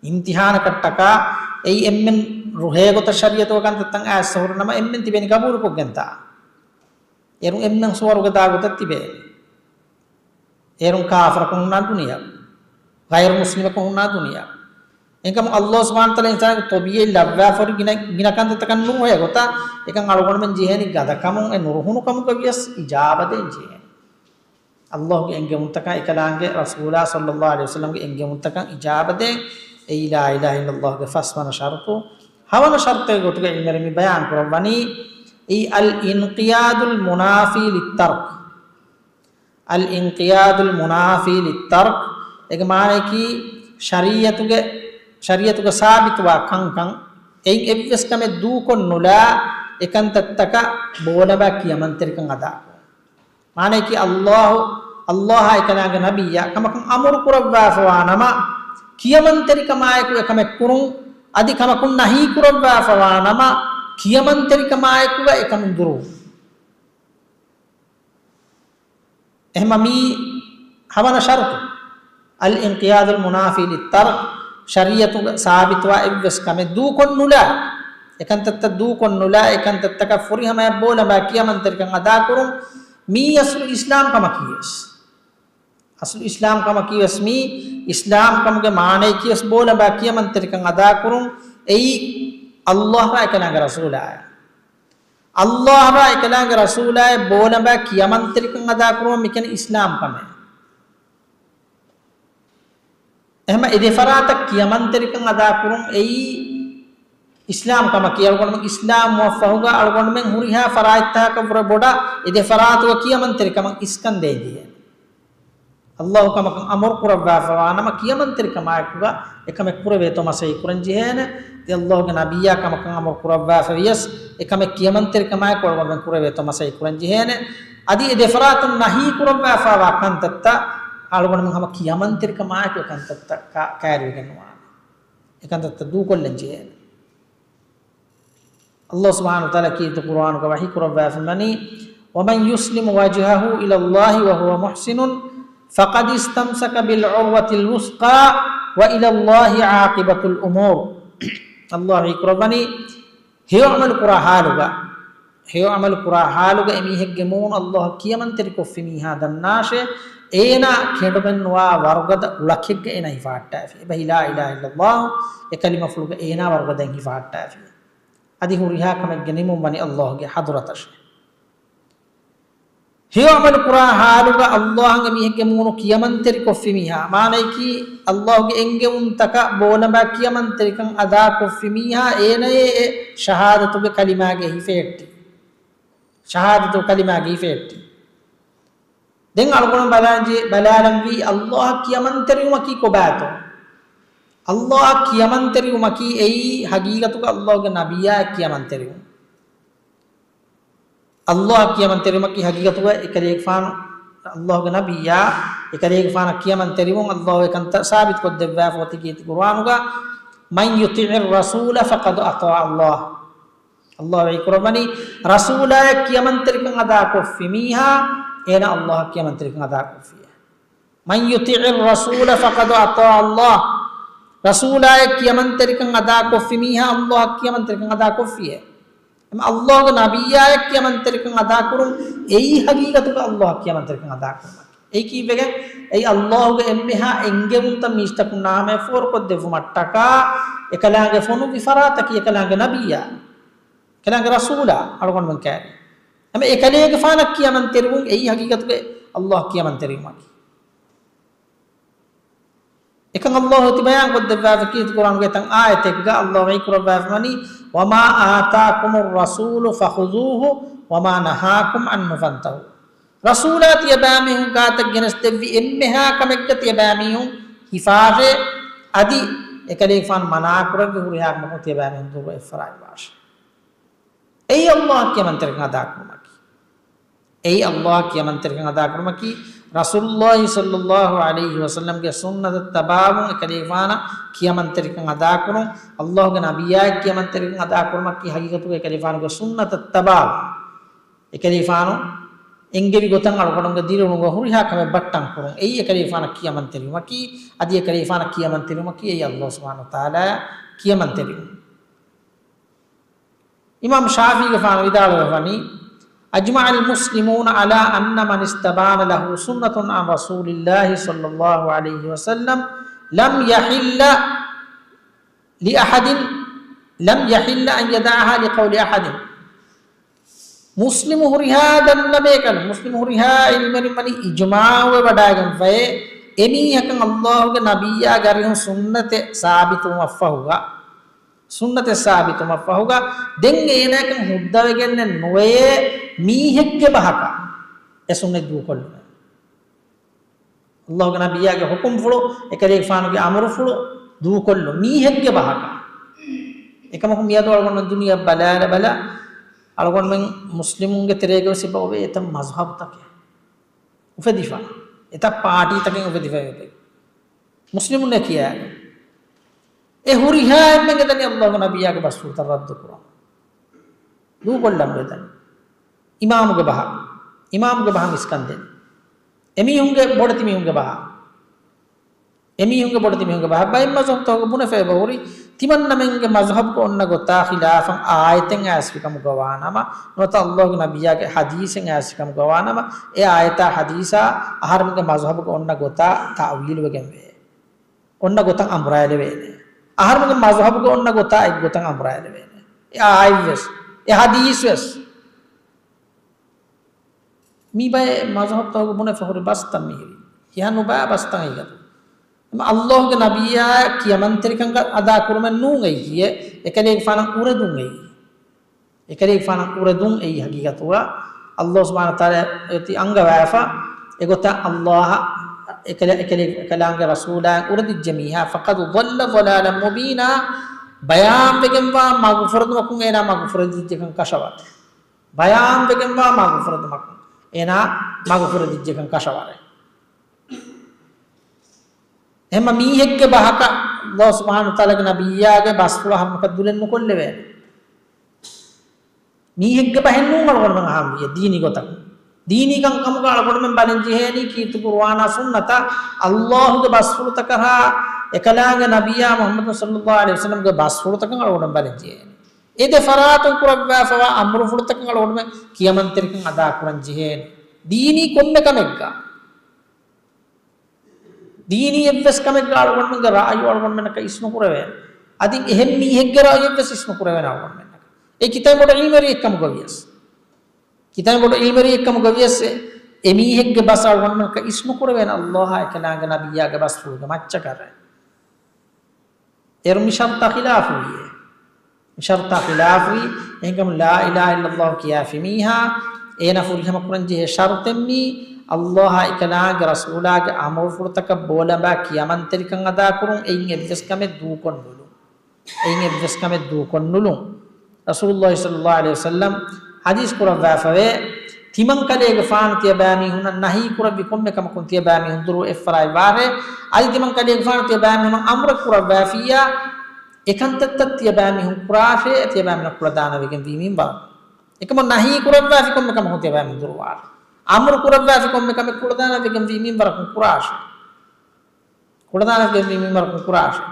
އިމްތިޙާނަކަށްޓަކާ އެއީ އެންމެން ރުހޭ ގޮތަށް ޝަރީޢަތުގެ ކަންތައްތައް އައިސް ހުރި ނަމަ އެންމެން ތިބެނީ ޤަބޫލުކޮށްގެންތާ. އޭރުން އެންމެން ސުވަރުގެ ދާ ގޮތަށް ތިބޭނެ. އޭރުން ކާފަރަކުން ހުންނާ ދުނިޔެއަށް، ޣައިރު މުސްލިމަކުން ހުންނާ ދުނިޔެއަށް. އެހެންކަމުން ﷲ ސުބްޙާނަހޫ ވަތަޢާލާ އިންސާނާގެ ޠަބީޢަތް ލައްވާފަ ހުރި ގިނަ، ގިނަ ކަންތައްތަކަށް ނުރުހޭ ގޮތަށް، އެކަން އަޅުގަނޑުމެން ޖެހޭނީ ގަދަކަމުން އެ ނުރުހުނު ކަމުގަ ވިޔަސް އިޖާބަ ދޭން ޖެހޭނެ. ﷲ ގެ އެންގެވުންތަކަށް އެކަލާނގެ ރަސޫލާ ޞައްލައްލާހު ޢަލައިހި ވަސައްލަމްގެ އެންގެވުންތަކަށް އިޖާބަ ދޭން. އެއީ ލާ އިލާހަ އިއްލައްލާހުގެ ފަސްވަނަ ޝަރުޠު. ހަވަނަ ޝަރުޠެއް ގޮތުގަ ޢިލްމުވެރިން މި ބަޔާން ކުރައްވަނީ، އެއީ الانقياد المنافي للترك. الانقياد المنافي للترك، އޭގެ މާނަޔަކީ ޝަރީޢަތުގެ، ޝަރީޢަތުގަ ސާބިތުވާ ކަންކަން، އެއިން އެއްވެސް ކަމެއް ދޫކޮށްނުލާ، އެކަންތައްތަކަށް ބޯލަބާ ކިޔަމަންތެރިކަން އަދާކުރުން. މާނައަކީ ﷲ، ﷲ އާ އެކަލާނގެ ނަބިއްޔާ ކަމަކަށް އަމުރު ކުރައްވާފަވާ ނަމަ، ކިޔަމަންތެރިކަމާއެކު އެކަމެއް ކުރުން، އަދި ކަމަކުން ނަހީ ކުރައްވާފަވާ ނަމަ، ކިޔަމަންތެރިކަމާއެކުގަ އެކަމުން ދުރުވުން. އެހެންމަ މީ ހަވަނަ ޝަރުޠު، الانقياد المنافي للترك، ޝަރީޢަތުގަ ސާބިތުވާ އެއްވެސް ކަމެއް ދޫކޮށްނުލާ، އެކަންތައްތައް ދޫކޮށްނުލާ، އެކަންތައްތަކަށް ފުރިހަމަޔަށް ބޯލަބާ ކިޔަމަންތެރިކަން އަދާކުރުން. މީ އަސްލު އިސްލާމް ކަމަކީވެސް. އަސްލު އިސްލާމް ކަމަކީވެސް މީ، އިސްލާމް ކަމުގެ މާނަޔަކީވެސް ބޯލަބާ ކިޔަމަންތެރިކަން އަދާކުރުން. އެއީ ﷲ އާ އެކަލާނގެ ރަސޫލާއާ، ﷲ އާ އެކަލާނގެ ރަސޫލާއަށް ބޯލަބާ ކިޔަމަންތެރިކަން އަދާކުރުމަށް މިކަނި އިސްލާމް ކަމެއް. އެހެންމަ އެ ދެފަރާތަށް ކިޔަމަންތެރިކަން އަދާކުރުން އެއީ އިސްލާމް ކަމަކީ. އަޅުގަނޑުމެން އިސްލާމް ވުމަށްފަހުގަ އަޅުގަނޑުމެން ހުރިހާ ފަރާތްތަކަށްވުރެ ބޮޑަށް އެ ދެފަރާތުގަ ކިޔަމަންތެރިކަމަށް އިސްކަން ދޭންޖެހޭ. ﷲ ކަމަކަށް އަމުރު ކުރައްވާފަވާ ނަމަ، ކިޔަމަންތެރިކަމާއެކުގަ އެކަމެއް ކުރެވޭތޯ މަސައްކަތް ކުރަން ޖެހޭނެ. އެ ﷲ ގެ ނަބިއްޔާ ކަމަކަށް އަމުރު ކުރައްވާފަ ވިޔަސް، އެކަމެއް ކިޔަމަންތެރިކަމާއެކު އަޅުގަނޑުމެން ކުރެވޭތޯ މަސައްކަތް ކުރަން ޖެހޭނެ. އަދި އެ ދެފަރާތުން ނަހީ ކުރައްވާފަވާ ކަންތައްތައް އަޅުގަނޑުމެން ހަމަ ކިޔަމަންތެރިކަމާއެކު އެކަންތައްތައް ކަ، ކައިރިވެގެން ނުވާނެ. އެކަންތައްތައް ދޫކޮށްލަން ޖެހޭނެ. ﷲ ސުބްޙާނަހޫ ވަތަޢާލާ ކީރިތި ޤުރުއާނުގަ ވަޙީ ކުރައްވާފައިވަނީ، ومن يسلم وجهه إلى الله وهو محسن فقد استمسك بالعروة الوثقى وإلى الله عاقبة الأمور. ﷲ ވަޙީ ކުރައްވަނީ، ހެޔޮ ޢަމަލު ކުރާ ޙާލުގަ، ހެޔޮ ޢަމަލު ކުރާ ޙާލުގަ އެމީހެއްގެ މޫނު ﷲ އަށް ކިޔަމަންތެރިކޮށްފި މީހާ ދަންނާށޭ، އޭނާ ކެނޑުމެއް ނުވާ ވަރުގަދަ އުޅަކެއްގަ އޭނާ ހިފަހައްޓާފި. އެބަހީ ލާ އިލާހަ އިއްލައްލާހު އެ ކަލިމަފުޅުގަ އޭނާ ވަރުގަދައިން ހިފަހައްޓާފި. އަދި ހުރިހާ ކަމެއްގެ ނިމުން ވަނީ ﷲ ގެ ޙަޟްރަތަށޭ. ހެޔޮ ޢަމަލު ކުރާ ޙާލުގަ ﷲ އަށް އެމީހެއްގެ މޫނު ކިޔަމަންތެރިކޮށްފި މީހާ، މާނައަކީ ﷲ ގެ އެންގެވުންތަކަށް ބޯލަނބާ ކިޔަމަންތެރިކަން އަދާކޮށްފި މީހާ، އޭނަޔޭ އެ ޝަހާދަތުގެ ކަލިމާގެ ހިފެހެއްޓި، ޝަހާދަތުގެ ކަލިމާގެ ހިފެހެއްޓި. ދެން އަޅުގަނޑު ބަލާންޖެ، ބަލާލަންވީ ﷲ އަށް ކިޔަމަންތެރިވުމަކީ ކޮބާތޯ؟ ﷲ އަށް ކިޔަމަންތެރިވުމަކީ އެއީ ހަގީގަތުގަ ﷲ ގެ ނަބިއްޔާ އަށް ކިޔަމަންތެރިވުން. ﷲ އަށް ކިޔަމަންތެރިވުމަކީ ހަގީގަތުގަ އެކަލޭގެފާނު، ﷲ ގެ ނަބިއްޔާ އެކަލޭގެފާނަށް ކިޔަމަންތެރިވުން. ﷲ އެކަންތައް ސާބިތުކޮށްދެއްވާފަ އޮތީ ކީރިތި ޤުރުއާނުގަ، من يطع الرسول فقد أطاع الله. ﷲ ވަޙީ ކުރައްވަނީ، ރަސޫލާއަށް ކިޔަމަންތެރިކަން އަދާކޮށްފި މީހާ، އޭނާ ﷲ އަށް ކިޔަމަންތެރިކަން އަދާކޮށްފިއޭ. من يطع الرسول فقد أطاع الله. ރަސޫލާއަށް ކިޔަމަންތެރިކަން އަދާކޮށްފި މީހާ، ﷲ އަށް ކިޔަމަންތެރިކަން އަދާކޮށްފިއޭ. އެމަ ﷲ ގެ ނަބިއްޔާއަށް ކިޔަމަންތެރިކަން އަދާކުރުން، އެއީ ހަގީގަތުގަ ﷲ އަށް ކިޔަމަންތެރިކަން އަދާކުރުމަކީ. އެއީ ކީއްވެގެން؟ އެއީ ﷲ ގެ އެންމެހާ އެންގެވުންތައް މީސްތަކުންނާ ހަމަޔަށް ފޯރުކޮށްދެއްވުމަށްޓަކާ، އެކަލާނގެ ފޮނުއްވި ފަރާތަކީ އެކަލާނގެ ނަބިއްޔާ، އެކަލާނގެ ރަސޫލާ އަޅުގަނޑުމެން ކައިރި. އެމަ އެކަލޭގެފާނަށް ކިޔަމަންތެރިވުން އެއީ ހަގީގަތުގަ ﷲ އަށް ކިޔަމަންތެރިވުމަކީ. އެކަން ﷲ ތިބަޔާން ކޮށްދެއްވާފަ ކީރިތި ޤުރްއާނުގެ ތަން އާޔަތެއްގަ ﷲ ވަޙީ ކުރައްވާފަވަނީ، "وما آتاكم الرسول فخذوه وما نهاكم عنه فانتهوا." ރަސޫލާ ތިޔަބައިމީހުން ގާތަށް ގެނެސްދެއްވި އެންމެހާ ކަމެއްގަ ތިޔަބައިމީހުން ހިފާށޭ، އަދި އެކަލޭގެފާނު މަނާ ކުރެއްވި ހުރިހާ ކަމަކުން ތިޔަބައިމީހުން ދުރު އެއްފަރާތްވާށޭ. އެއީ ﷲ ކިޔަމަންތެރިކަން އަދާކުރުމަކީ. އެއީ ﷲ ކިޔަމަންތެރިކަން އަދާކުރުމަކީ، ރަސޫލުﷲ ޞައްލައްލާހު ޢަލައިހި ވަސައްލަމްގެ ސުންނަތަށް ތަބާވުން، އެކަލޭގެފާނަށް ކިޔަމަންތެރިކަން އަދާކުރުން. ﷲގެ ނަބިއްޔާއަށް ކިޔަމަންތެރިކަން އަދާކުރުމަކީ ހަގީގަތުގަ އެކަލޭގެފާނުގެ ސުންނަތަށް ތަބާވުން. އެކަލޭގެފާނު އެންގެވި ގޮތަށް އަޅުގަނޑުމެންގެ ދިރިއުޅުމުގަ ހުރިހާ ކަމެއް ބައްޓަން ކުރުން. އެއީ އެކަލޭގެފާނަށް ކިޔަމަންތެރިވުމަކީ، އަދި އެކަލޭގެފާނަށް ކިޔަމަންތެރިވުމަކީ އެއީ ﷲ ސުބްޙާނަހޫ ވަތަޢާލާއަށް ކިޔަމަންތެރިވުން. އިމާމް ޝާފިޢީގެފާނު ވިދާޅުވެފަވަނީ، "أجمع المسلمون على أن من استبان له سنة عن رسول الله صلى الله عليه وسلم لم يحل لأحد، لم يحل أن يدعها لقول أحد." މުސްލިމު ހުރިހާ ދަންނަ ބޭކަލު، މުސްލިމު ހުރިހާ ޢިލްމުވެރިން ވަނީ އިޖުމާޢުވެވަޑައިގެންފައޭ، އެމީހަކަށް ﷲގެ ނަބިއްޔާގެ އަރިހުން ސުންނަތެއް ސާބިތުވުމަށްފަހުގަ، ސުންނަތެއް ސާބިތުވުމަށްފަހުގަ، ދެން އޭނާއަކަށް ހުއްދަވެގެންނެއް ނުވެޔޭ މީހެއްގެ ބަހަކަށް އެ ސުންނަތް ދޫކޮށްލުމެއް. ﷲގެ ނަބިއްޔާގެ ޙުކުމްފުޅު، އެކަލޭގެފާނުގެ އަމުރުފުޅު ދޫކޮށްލުން މީހެއްގެ ބަހަކަށް. އެކަމަކު މިއަދު އަޅުގަނޑުމެން ދުނިޔެ ބަލާލަ ބަލާ، އަޅުގަނޑުމެން މުސްލިމުންގެ ތެރޭގަވެސް އެބަ އޮވޭ އެތައް މަޒުހަބުތަކެއް އުފެދިފަ، އެތައް ޕާޓީތަކެއް އުފެދިފަ އެބަ. މުސްލިމުންނޭ ކިޔާ. އެ ހުރިހާ އެންމެންގެ ދަނީ ﷲގެ ނަބިއްޔާގެ ބަސްފުޅުތައް ރައްދުކުރަން. ދޫކޮށްލަން ވެދަނީ. އިމާމުގެ ބަހަށް. އިމާމުގެ ބަހަށް އިސްކަން ދޭން. އެމީހުންގެ ބޮޑެތި މީހުންގެ ބަހަށް. އެމީހުންގެ ބޮޑެތި މީހުންގެ ބަހަށް. ބައެއް މަޒުހަބުތަކުގަ ބުނެފަ އެބަ ހުރި، ތިމަންނަމެންގެ މަޒުހަބުގަ އޮންނަ ގޮތާ ޚިލާފަށް އާޔަތެއް އައިސްފިކަމުގަ ވާނަމަ، ނުވަތަ ﷲގެ ނަބިއްޔާގެ ޙަދީޘެއް އައިސްފިކަމުގަ ވާނަމަ، އެ އާޔަތާ ޙަދީޘާ އަހަރުމެންގެ މަޒުހަބުގަ އޮންނަ ގޮތާ ތައުވީލުވެގެންވޭ. އޮންނަ ގޮތަށް އަނބުރާލެވޭނެ. އަހަރުމެންގެ މަޒުހަބުގަ އޮންނަ ގޮތާ އެއްގޮތަށް އަނބުރާލެވޭނެ. އެ އާޔަތްވެސް، އެ ޙަދީޘްވެސް. މި ބައެއް މަޒުހަބުތަކުގަ ބުނެފަ ހުރި ބަސްތައް މިހިރީ. ހިޔާ ނުބައި ބަސްތައް ހަގީގަތު. އެމަ ﷲގެ ނަބިއްޔާ ކިޔަމަންތެރިކަން އަދާ ކުރުމެއް ނޫން އެއީ. އެކަލޭގެފާނަށް އުރެދުން އެއީ. އެކަލޭގެފާނަށް އުރެދުން އެއީ ހަގީގަތުގަ. ﷲ ސުބްޙާނަހޫ ވަތަޢާލާ އޮތީ އަންގަވާފަ، އެގޮތަށް ﷲ އެކަލޭ، އެކަލޭ، އެކަލާނގެ ރަސޫލާއަށް އުރެދިއްޖެ މީހާ، فقد ضل ضلالا مبينا، ބަޔާންވެގެންވާ މަގުފުރެދުމަކުން އޭނާ މަގުފުރެދިއްޖެކަން ކަށަވަރެއް. ބަޔާންވެގެންވާ މަގުފުރެދުމަކުން އޭނާ މަގުފުރެދިއްޖެކަން ކަށަވަރެއް. އެހެންމަ މީހެއްގެ ބަހަކަށް ﷲ ސުބްޙާނަހޫ ވަތަޢާލާގެ ނަބިއްޔާގެ ބަސްފުޅު އަހަރުމަކަށް ދުލެއް ނުކޮށްލެވޭނެ. މީހެއްގެ ބަހެއް ނޫން އަޅުގަނޑުމެން އަހާންވީ ދީނީ ގޮތަކުން. ދީނީ ކަންކަމުގަ އަޅުގަނޑުމެން ބަލަން ޖެހޭނީ ކީރިތި ޤުރުއާނާ ސުންނަތަށް، ﷲގެ ބަސްފުޅުތަކަށާ އެކަލާނގެ ނަބިއްޔާ މުޙައްމަދު ޞައްލައްލާހު ޢަލައިހި ވަސައްލަމްގެ ބަސްފުޅުތަކަށް އަޅުގަނޑުމެން ބަލަން ޖެހޭނީ. އެ ދެ ފަރާތުން ކުރައްވާފަވާ އަމުރުފުޅުތަކަށް އަޅުގަނޑުމެން ކިޔަމަންތެރިކަން އަދާކުރަން ޖެހޭނީ. ދީނީ ކޮންމެ ކަމެއްގަ. ދީނީ އެއްވެސް ކަމެއްގަ އަޅުގަނޑުމެންގެ ރައަޔު އަޅުގަނޑުމެންނަކަށް އިސްނުކުރެވޭނެ. އަދި އެހެން މީހެއްގެ ރައަޔެއްވެސް އިސްނުކުރެވޭނެ އަޅުގަނޑުމެންނަކަށް. އެ ކިތަން ބޮޑު ޢިލްމުވެރިއެއްކަމުގަ ވިޔަސް. ކިތަން ބޮޑު ޢިލްމުވެރިއެއްކަމުގަ ވިޔަސް އެ، އެ މީހެއްގެ ބަސް އަޅުގަނޑުމެންނަކަށް އިސްނުކުރެވޭނެ ﷲ އާ އެކަލާނގެ ނަބިއްޔާގެ ބަސްފުޅުގެ މައްޗަކަށް. އޭރު މި ޝަރުޠާ ޚިލާފުވިއޭ. މި ޝަރުޠާ ޚިލާފުވި، އެހެންކަމުން ލާ އިލާހަ އިއްލައްލާހު ކިޔާފި މީހާ، އޭނަ ފުރިހަމަ ކުރަން ޖެހޭ ޝަރުޠެއް މީ، ﷲ އާ އެކަލާނގެ ރަސޫލާގެ އަމުރުފުޅުތަކަށް ބޯލަނބާ ކިޔަމަންތެރިކަން އަދާކުރުން، އެއިން އެއްވެސް ކަމެއް ދޫކޮށް ނުލުން. އެއިން އެއްވެސް ކަމެއް ދޫކޮށް ނުލުން. ރަސޫލުﷲ ޞައްލައްލާހު ޢަލައިހި ވަސައްލަމް ޙަދީޘް ކުރައްވާފަވޭ، ތިމަން ކަލޭގެފާނު ތިޔަބައިމީހުންނަށް ނަހީ ކުރެއްވި ކޮންމެ ކަމަކުން ތިޔަބައިމީހުން ދުރު އެއްފަރާތް ވާށޭ، އަދި ތިމަން ކަލޭގެފާނު ތިޔަބައިމީހުންނަށް އަމުރެއް ކުރައްވާފިއްޔާ، އެކަންތައްތައް ތިޔަބައިމީހުން ކުރާށޭ، ތިޔަބައިމީހުންނަށް ކުޅަދާނަވެގެންވީ މިންވަރަކުން. އެކަމު ނަހީ ކުރައްވާފި ކޮންމެ ކަމަކުން ތިޔަބައިމީހުން ދުރުވާށޭ. އަމުރު ކުރައްވާފި ކޮންމެ ކަމެއް ކުޅަދާނަވެގެންވީ މިންވަރަކުން ކުރާށޭ. ކުޅަދާނަވެގެންވީ މިންވަރަކުން ކުރާށޭ.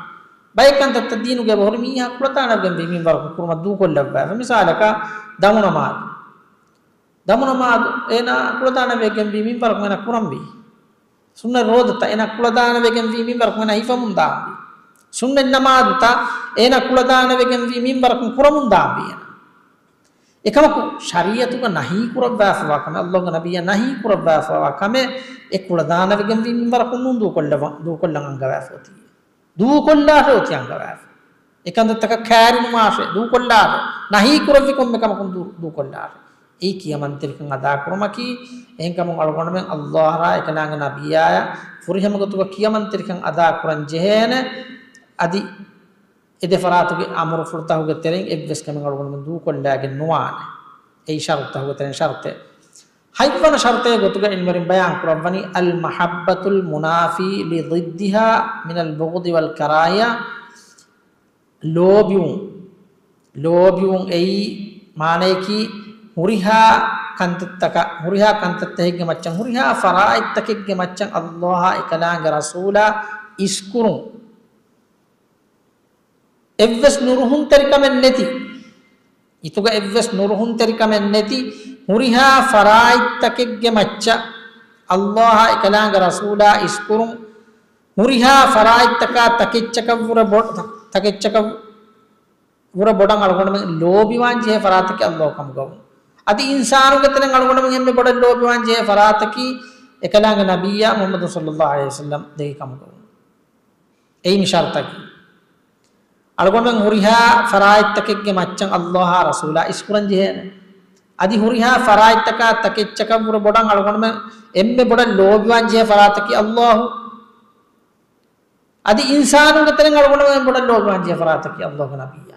ބައެއް ކަންތައްތައް ދީނުގަ އެބަހުރި މީހާ ކުޅަދާނަވެގެންވީ މިންވަރަކުން ކުރުމަށް ދޫކޮށްލައްވާފަ. މިސާލަކަށް ދަމުނަމާދު. ދަމުނަމާދު އޭނާ ކުޅަދާނަވެގެންވީ މިންވަރަކުން އޭނާ ކުރަންވީ. ސުންނަތް ރޯދަތައް އޭނާ ކުޅަދާނަވެގެންވީ މިންވަރަކުން އޭނާ ހިފަމުން ދާންވީ. ސުންނަތް ނަމާދުތައް އޭނާ ކުޅަދާނަވެގެންވީ މިންވަރަކުން ކުރަމުން ދާންވީ އޭނާ. އެކަމަކު ޝަރީޢަތުގަ ނަހީ ކުރައްވާފަވާ ކަމެއް، ﷲގެ ނަބިއްޔާ ނަހީ ކުރައްވާފަވާ ކަމެއް، އެ ކުޅަދާނަވެގެންވީ މިންވަރަކުން ނޫން ދޫކޮށްލަވަ-، ދޫކޮށްލަން އަންގަވާފަ އޮތީ. ދޫކޮށްލާށޭ އޮތީ އަންގަވާފަ. އެކަންތައްތަކަށް ކައިރިނުވާށޭ، ދޫކޮށްލާށޭ. ނަހީ ކުރެއްވި ކޮންމެ ކަމަކުން ދޫ-، ދޫކޮށްލާށޭ. އެއީ ކިޔަމަންތެރިކަން އަދާކުރުމަކީ. އެހެންކަމުން އަޅުގަނޑުމެން އައްލާހަށާ އެކަލާނގެ ނަބިއްޔާޔާ ފުރިހަމަ ގޮތުގަ ކިޔަމަންތެރިކަން އަދާކުރަން ޖެހޭނެ. އަދި އެ ދެ ފަރާތުގެ އަމުރުފުޅުތަކުގެ ތެރެއިން އެއްވެސް ކަމެއް އަޅުގަނޑުމެން ދޫކޮށްލާގެން ނުވާނެ. އެއީ ޝަރުތުތަކުގެ ތެރެއިން ޝަރުތެއް. ހަތްވަނަ ޝަރުތެއްގެ ގޮތުގަ ޢިލްމުވެރިން ބަޔާން ކުރައްވަނީ، الْمَحَبَّةُ الْمُنَافِيَةُ لِضِدِّهَا مِنَ الْبُغْضِ وَالْكَرَاهِيَةِ. ލޯބިވުން. ލޯބިވުން އެއީ މާނަޔަކީ ހުރިހާ ކަންތައްތަކަށް، ހުރިހާ ކަންތައްތަކެއްގެ މައްޗަށް، ހުރިހާ ފަރާތްތަކެއްގެ މައްޗަށް އައްލާހާ އެކަލާނގެ ރަސޫލާ އިސްކުރުން. އެއްވެސް ނުރުހުންތެރިކަމެއް ނެތި، އިތުގަ އެއްވެސް ނުރުހުންތެރިކަމެއް ނެތި ހުރިހާ ފަރާތްތަކެއްގެ މައްޗަށް އައްލާހާ އެކަލާނގެ ރަސޫލާ އިސްކުރުން، ހުރިހާ ފަރާތްތަކާ ތަކެއްޗަކަށްވުރެ ބޮ-، ތަކެއްޗަކަށް ވުރެ ބޮޑަށް އަޅުގަނޑުމެން ލޯބިވާން ޖެހޭ ފަރާތަކީ އައްލާހު ކަމުގަވުން. އަދި އިންސާނުންގެ ތެރެއިން އަޅުގަނޑުމެން އެންމެ ބޮޑަށް ލޯބިވާން ޖެހޭ ފަރާތަކީ އެކަލާނގެ ނަބިއްޔާ މުޙައްމަދު ޞައްލައްލާހު ޢަލައިހި ވަސައްލަމް ދެކެ ކަމުގަވުން. އެއީ މި ޝަރުތަކީ. އަޅުގަނޑުމެން ހުރިހާ ފަރާތްތަކެއްގެ މައްޗަށް އައްލާހާ ރަސޫލާ އިސްކުރަން ޖެހޭނެ. އަދި ހުރިހާ ފަރާތްތަކާ ތަކެއްޗަކަށްވުރެ ބޮޑަށް އަޅުގަނޑުމެން އެންމެ ބޮޑަށް ލޯބިވާން ޖެހޭ ފަރާތަކީ އައްލާހު. އަދި އިންސާނުންގެ ތެރެއިން އަޅުގަނޑުމެން ބޮޑަށް ލޯބިވާން ޖެހޭ ފަރާތަކީ އައްލާހުގެ ނަބިއްޔާ.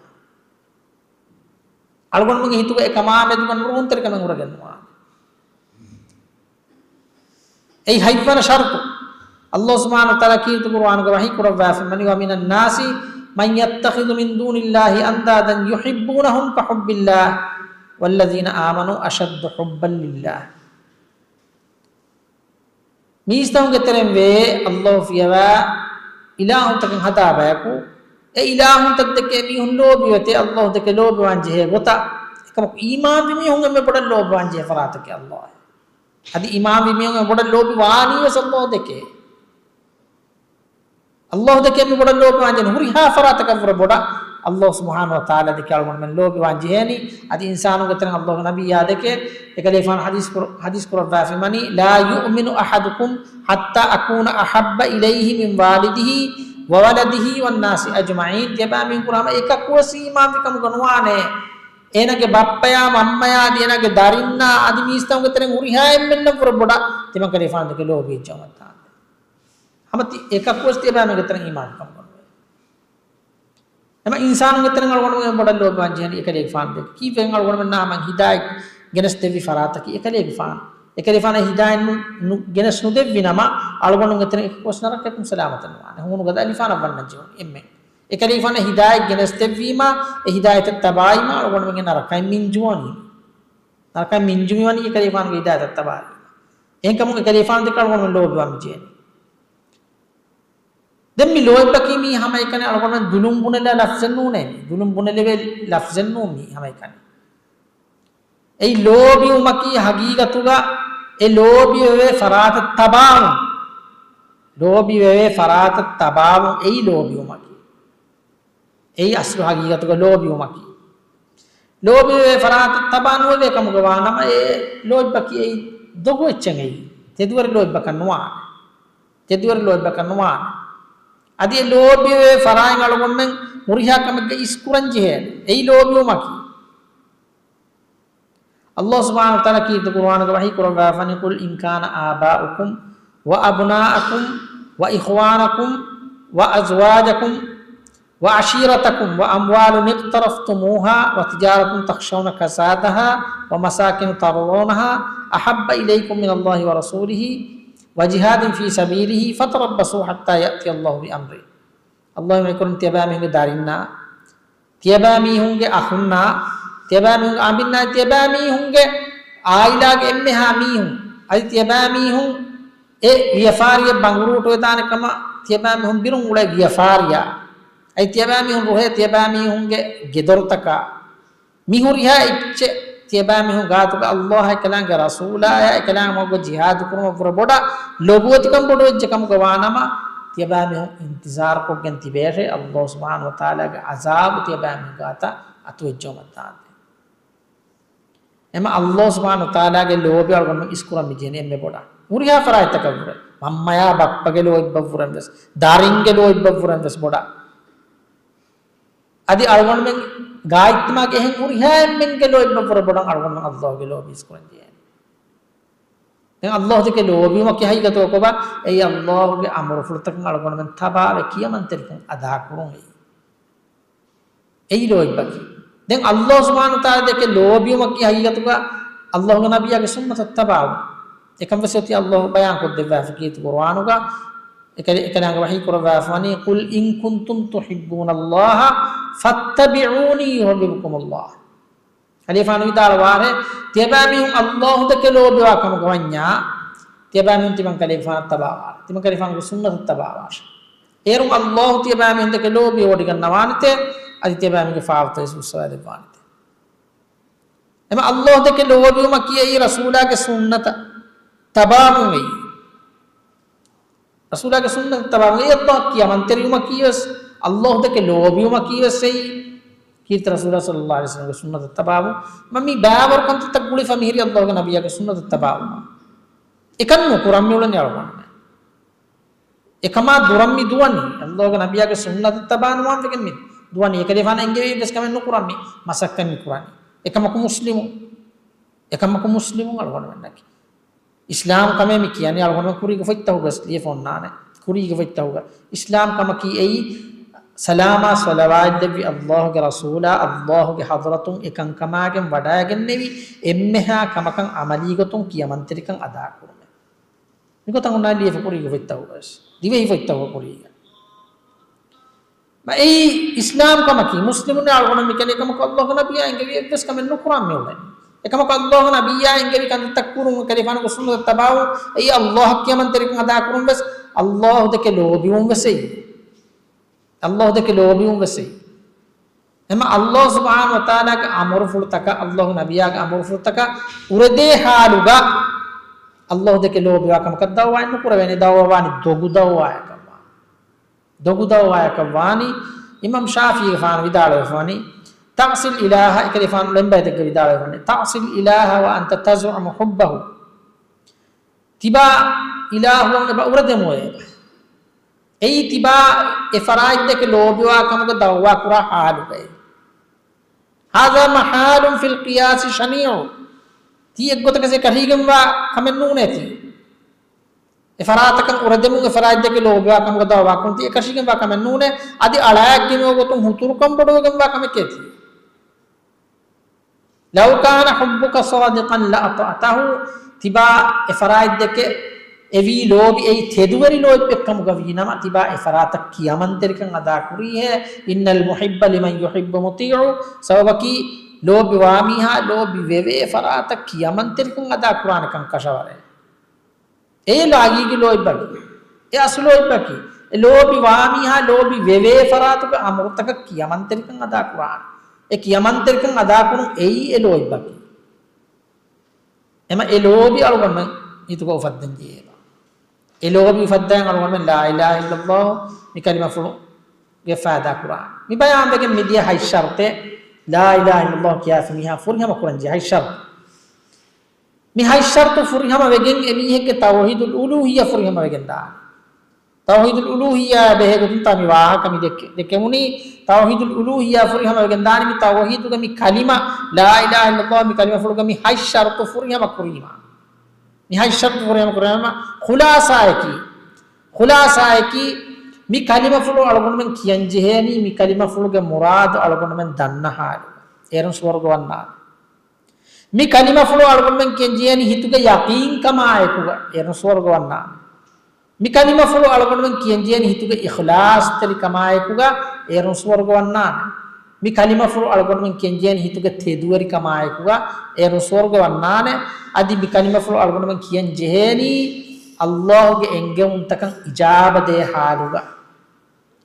އަޅުގަނޑުމެންގެ ހިތުގަ އެކަމާ މެދުގަ ނުރުހުންތެރިކަމެއް ހުރެގެން ނުވާނެ. އެއީ ހަތްވަނަ ޝަރުތު. އައްލާހު ސުބްޙާނަހު ވަތަޢާލާ ކީރިތި ޤުރުއާނުގަ ވަޙީ ކުރައްވާފައިވަނީ، وَمِنَ النَّاسِ مَن يَتَّخِذُ مِن دُونِ اللَّهِ أَندَادًا يُحِبُّونَهُمْ كَحُبِّ اللَّهِ وَالَّذِينَ آمَنُوا أَشَدُّ حُبًّا لِلَّهِ. މީސްތަކުންގެ ތެރެއިން ވޭ އައްލާހު ފިޔަވާ އިލާހުންތަކެއް ހަދާ ބަޔަކު، އެ އިލާހުންތައް ދެކެ މީހުން ލޯބިވޭތޯ އައްލާހު ދެކެ ލޯބިވާން ޖެހޭ ގޮތަށް. އެކަމަކު އީމާންވި މީހުން އެންމެ ބޮޑަށް ލޯބިވާން ޖެހޭ ފަރާތަކީ އައްލާހު. އަދި އީމާންވި މީހުން އެންމެ ބޮޑަށް ލޯބިވާނީވެސް އައްލާހު ދެކެ. އައްލާހު ދެކެ މި ބޮޑަށް ލޯބިވާން ޖެހޭނީ ހުރިހާ ފަރާތަކަށްވުރެ ބޮޑަށް އައްލާހު ސުބްޙާނަހު ވަތަޢާލާ ދެކެ އަޅުގަނޑުމެން ލޯބިވާން ޖެހޭނީ. އަދި އިންސާނުންގެ ތެރެއިން އައްލާހުގެ ނަބިއްޔާ ދެކެ އެކަލޭގެފާނު ޙަދީޘް ކުރ-، ޙަދީޘް ކުރައްވާފައިވަނީ، لَا يُؤْمِنُ أَحَدُكُمْ حَتَّىٰ أَكُونَ أَحَبَّ إِلَيْهِ مِن وَالِدِهِ وَوَلَدِهِ وَالنَّاسِ أَجْمَعِينَ. ތިޔަބައިމީހުން ކުރާ ހަމަ އެކަކުވެސް އީމާންވި ކަމުގަ ނުވާނެ. އޭނާގެ ބައްޕަޔާ މަންމަޔާ އަދި އޭނާގެ ދަރިންނާ އަދި މީސްތަކުންގެ ތެރެއިން ހުރިހާ އެންމެންނަށްވުރެ ބޮޑަށް ތިމަން ކަލޭގެފާނު ދެކެ ލޯބިވެއްޖައުމަށް ހަމަ ތި އެކަކުވެސް ތިޔަބައިމީހުންގެ ތެރެއިން އީމާން ކަމުގަ ނުވޭ. އެމަ އިންސާނުންގެ ތެރެއިން އަޅުގަނޑުމެން ބޮޑަށް ލޯބިވާން ޖެހޭނީ އެކަލޭގެފާނު ދެކެ. ކީއްވެގެން އަޅުގަނޑުމެންނާ ހަމަ ހިދާޔަތް ގެނެސްދެއްވި ފަރާތަކީ އެކަލޭގެފާނު. އެކަލޭގެފާނަށް ހިދާޔަތް ނު-، ނު-، ގެނެސް ނުދެއްވި ނަމަ އަޅުގަނޑުމެންގެ ތެރެއިން އެކަކުވެސް ނަރަކަޔަކުން ސަލާމަތެއް ނުވާނެ. ހޫނުގަދަ އަލިފާނަށް ވަންނަން ޖެހުނު އެންމެ. އެކަލޭގެފާނަށް ހިދާޔަތް ގެނެސްދެއްވީމާ، އެ ހިދާޔަތަށް ތަބާވީމާ އަޅުގަނޑުމެންގެ ނަރަކައިން މިންޖުވަނީ. ނަރަކައިން މިންޖުމިވަނީ އެކަލޭގެފާނުގެ ހިދާޔަތަށް ތަބާވީމާ. އެހެންކަމުން އެކަލޭގެފާނު ދެކެ އަޅުގަނޑުމެން ލޯބިވާން ޖެހޭނީ. ދެން މި ލޯތްބަކީ މީ ހަމައެކަނި އަޅުގަނޑުމެން ދުލުން ބުނެލާ ލަފްޒެއް ނޫނޭ މީ. ދުލުން ބުނެލެވޭ ލަފްޒެއް ނޫން މީ ހަމައެކަނި. އެއީ ލޯބިވުމަކީ ހަގީގަތުގަ އެ ލޯބިވެވޭ ފަރާތަށް ތަބާވުން. ލޯބިވެވޭ ފަރާތަށް ތަބާވުން އެއީ ލޯބިވުމަކީ. އެއީ އަސްލު ހަގީގަތުގަ ލޯބިވުމަކީ. ލޯބިވެވޭ ފަރާތަށް ތަބާ ނުވެވޭ ކަމުގަ ވާނަމަ، އެ ލޯތްބަކީ އެއީ ދޮގު އެއްޗެއް އެއީ. ތެދުވެރި ލޯތްބަކަށް ނުވާނެ. ތެދުވެރި ލޯތްބަކަށް ނުވާނެ. އަދި އެ ލޯބިވެވޭ ފަރާތް އަޅުގަނޑުމެން ހުރިހާ ކަމެއްގަ އިސްކުރަން ޖެހޭނެ. އެއީ ލޯބިވުމަކީ. އައްލާހު ސުބްޙާނަހު ވަތަޢާލާ ކީރިތި ޤުރުއާނުގަ ވަޙީ ކުރައްވާފަނީ، قُلْ إِنْ كَانَ آبَاؤُكُمْ وَأَبْنَاؤُكُمْ وَإِخْوَانُكُمْ وَأَزْوَاجُكُمْ وَعَشِيرَتُكُمْ وَأَمْوَالٌ اقْتَرَفْتُمُوهَا وَتِجَارَةٌ تَخْشَوْنَ كَسَادَهَا وَمَسَاكِنُ تَرْضَوْنَهَا أَحَبَّ إِلَيْكُم مِّنَ اللَّهِ وَرَسُولِهِ وَجِهَادٍ فِي سَبِيلِهِ فَتَرَبَّصُوا حَتَّىٰ يَأْتِيَ اللَّهُ بِأَمْرِهِ. އައްލާހު ވަޙީކުރަނީ ތިޔަބައިމީހުންގެ ދަރިންނާ، ތިޔަބައިމީހުންގެ އަޚުންނާ، ތިޔަބައިމީހުންގެ އަނބިންނާ، ތިޔަބައިމީހުންގެ އާއިލާގެ އެންމެހާ މީހުން، އަދި ތިޔަބައިމީހުން އެ ވިޔަފާރިއެއް ބަނގުރޫޓުވެދާނެ ކަމަށް ތިޔަބައިމީހުން ބިރުން އުޅޭ ވިޔަފާރިއާ، އަދި ތިޔަބައިމީހުން ރުހޭ ތިޔަބައިމީހުންގެ ގެދޮރުތަކާ، މި ހުރިހާ އެއްޗެއް ތިޔަބައިމީހުން ގާތުގަ އައްލާހާ އެކަލާނގެ ރަސޫލާއާ އެކަލާނގެ މަގުގަ ޖިހާދު ކުރުމަށްވުރެ ބޮޑަށް ލޮބުވެތިކަން ބޮޑުވެއްޖެ ކަމުގަ ވާނަމަ، ތިޔަބައިމީހުން އިންތިޒާރުކޮށްގެން ތިބޭށޭ، އައްލާހު ސުބްޙާނަހު ވަތަޢާލާގެ ޢަޒާބު ތިޔަބައިމީހުން ގާތަށް އަތުވެއްޖައުމަށް ދާނދޭ. އެމަ އައްލާހު ސުބްޙާނަހު ވަތަޢާލާގެ ލޯބި އަޅުގަނޑު އިސްކުރަން މި ޖެހެނީ އެންމެ ބޮޑަށް. ހުރިހާ ފަރާތްތަކަށްވުރެ، މަންމަޔާ ބައްޕަގެ ލޯތްބަށްވުރެން ވެސް، ދަރިންގެ ލޯތްބަށްވުރެން ވެސް ބޮޑަށް. އަދި އަޅުގަނޑުމެން ގާތްތިމާގެ އެހެން ހުރިހާ އެންމެންގެ ލޯތްބަށްވުރެ ބޮޑަށް އަޅުގަނޑުމެން އައްލާހުގެ ލޯބި އިސްކުރަން ޖެހޭނެ. ދެން އައްލާހު ދެކެ ލޯބިވުމަކީ ހަގީގަތުގަ ކޮބާ؟ އެއީ އައްލާހުގެ އަމުރުފުޅުތަކަށް އަޅުގަނޑުމެން ތަބާވެ ކިޔަމަންތެރިކަން އަދާކުރުން އެއީ. އެއީ ލޯތްބަކީ. ދެން އައްލާހު ސުބްޙާނަހު ވަތަޢާލާ ދެކެ ލޯބިވުމަކީ ހަގީގަތުގަ އައްލާހުގެ ނަބިއްޔާގެ ސުންނަތަށް ތަބާވުން. އެކަން ވެސް އޮތީ އައްލާހު ބަޔާން ކޮށްދެއްވާފަ ކީރިތި ޤުރުއާނުގަ އެކަލޭ-، އެކަލާނގެ ވަޙީ ކުރައްވާފަ ވަނީ، "قل إن كنتم تحبون الله فاتبعوني يحببكم الله." ކަލޭގެފާނު ވިދާޅުވާށޭ، ތިޔަބައިމީހުން އައްލާހު ދެކެ ލޯބިވާ ކަމުގަ ވަންޏާ، ތިޔަބައިމީހުން ތިމަން ކަލޭގެފާނަށް ތަބާވާށޭ. ތިމަން ކަލޭގެފާނުގެ ސުންނަތަށް ތަބާވާށޭ. އޭރުން އައްލާހު ތިޔަބައިމީހުން ދެކެ ލޯބިވެވޮޑިގަންނަވާނެތޭ، އަދި ތިޔަބައިމީހުންގެ ފާފަތައް ވެސް ފުއްސަވާދެއްވާނެތޭ. އެމަ އައްލާހު ދެކެ ލޯބިވުމަކީ އެއީ ރަސޫލާގެ ސުންނަތަށް ތަބާވުން އެއީ. ރަސޫލާގެ ސުންނަތަށް ތަބާވުން އެއީ އައްލާހަށް ކިޔަމަންތެރިވުމަކީ ވެސް، އައްލާހު ދެކެ ލޯބިވުމަކީ ވެސް އެއީ. ކީރިތި ރަސޫލާ ޞައްލައްލާހު ޢަލައިހި ވަސައްލަމްގެ ސުންނަތަށް ތަބާވުން. މަ މި ބައިވަރު ކަންތައްތައް ގުޅިފަ މިހިރީ އައްލާހުގެ ނަބިއްޔާގެ ސުންނަތަށް ތަބާވުމަށް. އެކަން ނުކުރަން މިއުޅެނީ އަޅުގަނޑުމެން. އެކަމާ ދުރަށް މި ދުވަނީ. އައްލާހުގެ ނަބިއްޔާގެ ސުންނަތަށް ތަބާނުވާން ވެގެން މި ދުވަނީ. އެކަލޭގެފާނަށް އެންގެވި އެއްވެސް ކަމެއް ނުކުރަން މި މަސައްކަތް މި ކުރަނީ. އެކަމަކު މުސްލިމު. އެކަމަކު މުސްލިމުން އަޅުގަނޑުމެންނަކީ. އިސްލާމް ކަމޭ މި ކިޔަނީ އަޅުގަނޑުމެން ކުރީގެ ފޮތްތަކުގަސް ލިޔެފަ އޮންނާނެ. ކުރީގެ ފޮތްތަކުގަ. އިސްލާމް ކަމަކީ އެއީ ސަލާމާ ޞަލަވާތް ދެއްވި އައްލާހުގެ ރަސޫލާ އައްލާހުގެ ޙަޟްރަތުން އެކަންކަމާގެން ވަޑައިގެންނެވި އެންމެހާ ކަމަކަށް ޢަމަލީގޮތުން ކިޔަމަންތެރިކަން އަދާކުރުމެއް. މިގޮތަށް އޮންނާނީ ލިޔެފަ ކުރީގެ ފޮތްތަކުގަސް. ދިވެހި ފޮތްތަކުގަ ކުރީގަ. މަ އެއީ އިސްލާމް ކަމަކީ، މުސްލިމުން އަޅުގަނޑު މިކަން އެކަމަކު އައްލާހު ނަބިއްޔާ އެންގެވި އެއްވެސް ކަމެއް ނުކުރާން މިއުޅެނީ. އެކަމަކު އައްލާހު ނަބިއްޔާ އެންގެވި ކަންތައްތައް ކުރުން، ކަލޭގެފާނުގެ ސުންނަތަށް ތަބާވުން، އެއީ އައްލާހަށް ކިޔަމަންތެރިކަން އަދާކުރުން ވެސް، އައްލާހު ދެކެ ލޯބިވުން ވެސް އެއީ. އައްލާހު ދެކެ ލޯބިވުން ވެސް އެއީ. އެމަ އައްލާހު ސުބްޙާނަހު ވަތަޢާލާގެ އަމުރުފުޅުތަކަށް، އައްލާހު ނަބިއްޔާގެ އަމުރުފުޅުތަކަށް އުރެދޭ ޙާލުގަ އައްލާހު ދެކެ ލޯބިވާ ކަމަކަށް ދަޢުވާއެއް ނުކުރެވޭނެ. ދަޢުވާ ވާނީ ދޮގު ދަޢުވާއަކަށް ވާނެ. ދޮގު ދަޢުވާއަކަށް ވާނީ. އިމާމް ޝާފިޢީގެފާނު ވިދާޅުވެފަވަނީ، تعصي الإله، އެކަލޭގެފާނު ޅެންބައިތެއްގަ ވިދާޅުވެފަވަނީ، تعصي الإله وأنت تزعم حبه. ތިބާ އިލާހުއަށް އެބަ އުރެދެމުއޭ އެބަ. އެއީ ތިބާ އެ ފަރާތްދެކެ ލޯބިވާ ކަމުގަ ދަޢުވާ ކުރާ ޙާލުގައޭ. هذا محال في القياس شنيع. ތީ އެއްގޮތަކަށް އެކަށީގެންވާ ކަމެއް ނޫނޭ ތީ. އެ ފަރާތަކަށް އުރެދެމުން އެ ފަރާތްދެކެ ލޯބިވާ ކަމުގަ ދަޢުވާ ކުރުން ތީ އެކަށީގެންވާ ކަމެއް ނޫނޭ. އަދި އަޅާއެއްގެ މިވަގުތުން ހުތުރުކަން ބޮޑުވެގެންވާ ކަމެކޭ ތީ. لو كان حبك صادقا لأطعته. ތިބާ އެ ފަރާތްދެކެ އެވީ ލޯބި އެއީ ތެދުވެރި ލޯތްބެއް ކަމުގަ ވީނަމަ، ތިބާ އެ ފަރާތަށް ކިޔަމަންތެރިކަން އަދާ ކުރީހޭ. إن المحب لمن يحب مطيع. ސަބަބަކީ ލޯބިވާ މީހާ ލޯބި ވެވޭ ފަރާތަށް ކިޔަމަންތެރިކަން އަދާ ކުރާނެ ކަން ކަށަވަރޭ. އެއީ ހަގީގީ ލޯތްބަކީ. އެ އަސްލު ލޯތްބަކީ. އެ ލޯބިވާ މީހާ ލޯބި ވެވޭ ފަރާތުގެ އަމުރުތަކަށް ކިޔަމަންތެރިކަން އަދާ ކުރާނެ. އެ ކިޔަމަންތެރިކަން އަދާ ކުރުން އެއީ އެ ލޯތްބަކީ. އެމަ އެ ލޯބި އަޅުގަނޑުމެން ހިތުގަ އުފައްދަން ޖެހޭ. އެ ލޯބި އުފައްދައިން އަޅުގަނޑުމެން ލާ އިލާހަ އިއްލައްލާހު މި ކަލިމަފުޅުގެ ފައިދާ ކުރާނެ. މި ބަޔާންވެގެން މިދިޔަ ހަތް ޝަރުޠެއް، ލާ އިލާހަ އިއްލައްލާހު ކިޔާފި މީހާ ފުރިހަމަ ކުރަން ޖެހޭ ހަތް ޝަރުޠު. މި ހަތް ޝަރުޠު ފުރިހަމަ ވެގެން އެމީހެއްގެ ތައުޙީދުލް އުލޫހިއްޔާ ފުރިހަމަ ވެގެން ދާނެ. ތައުޙީދުލް އުލޫހިއްޔާ ބެހޭ ގޮތުން ތާ މި ވާހަކަ މި ދެކެ-، ދެކެމުނީ. ތައުޙީދުލް އުލޫހިއްޔާ ފުރިހަމަ ވެގެން ދާނެ މި ތައުޙީދުގެ މި ކަލިމަ، ލާ އިލާހަ އިއްލައްލާހު މި ކަލިމަފުޅުގެ މި ހަތް ޝަރުޠު ފުރިހަމަ ކުރީމަ. މި ހަތް ޝަރުޠު ފުރިހަމަ ކުރީމަ. ޚުލާޞާއަކީ، ޚުލާޞާއަކީ މި ކަލިމަފުޅު އަޅުގަނޑުމެން ކިޔަން ޖެހޭނީ މި ކަލިމަފުޅުގެ މުރާދު އަޅުގަނޑުމެން ދަންނަ ޙާލު. އޭރުން ސުވަރުގެ ވަންނާނެ. މި ކަލިމަފުޅު އަޅުގަނޑުމެން ކިޔަން ޖެހޭނީ ހިތުގެ ޔަޤީންކަމާއެކުގަ، އޭރުން ސުވަރުގެ ވަންނާނެ. މި ކަލިމަފުޅު އަޅުގަނޑުމެން ކިޔަން ޖެހޭނީ ހިތުގެ އިޚްލާޞްތެރިކަމާއެކުގަ، އޭރުން ސުވަރުގެ ވަންނާނެ. މި ކަލިމަފުޅު އަޅުގަނޑުމެން ކިޔަން ޖެހޭނީ ހިތުގެ ތެދުވެރިކަމާއެކުގަ، އޭރުން ސުވަރުގެ ވަންނާނެ. އަދި މި ކަލިމަފުޅު އަޅުގަނޑުމެން ކިޔަން ޖެހޭނީ އައްލާހުގެ އެންގެވުންތަކަށް އިޖާބަ ދޭ ޙާލުގަ.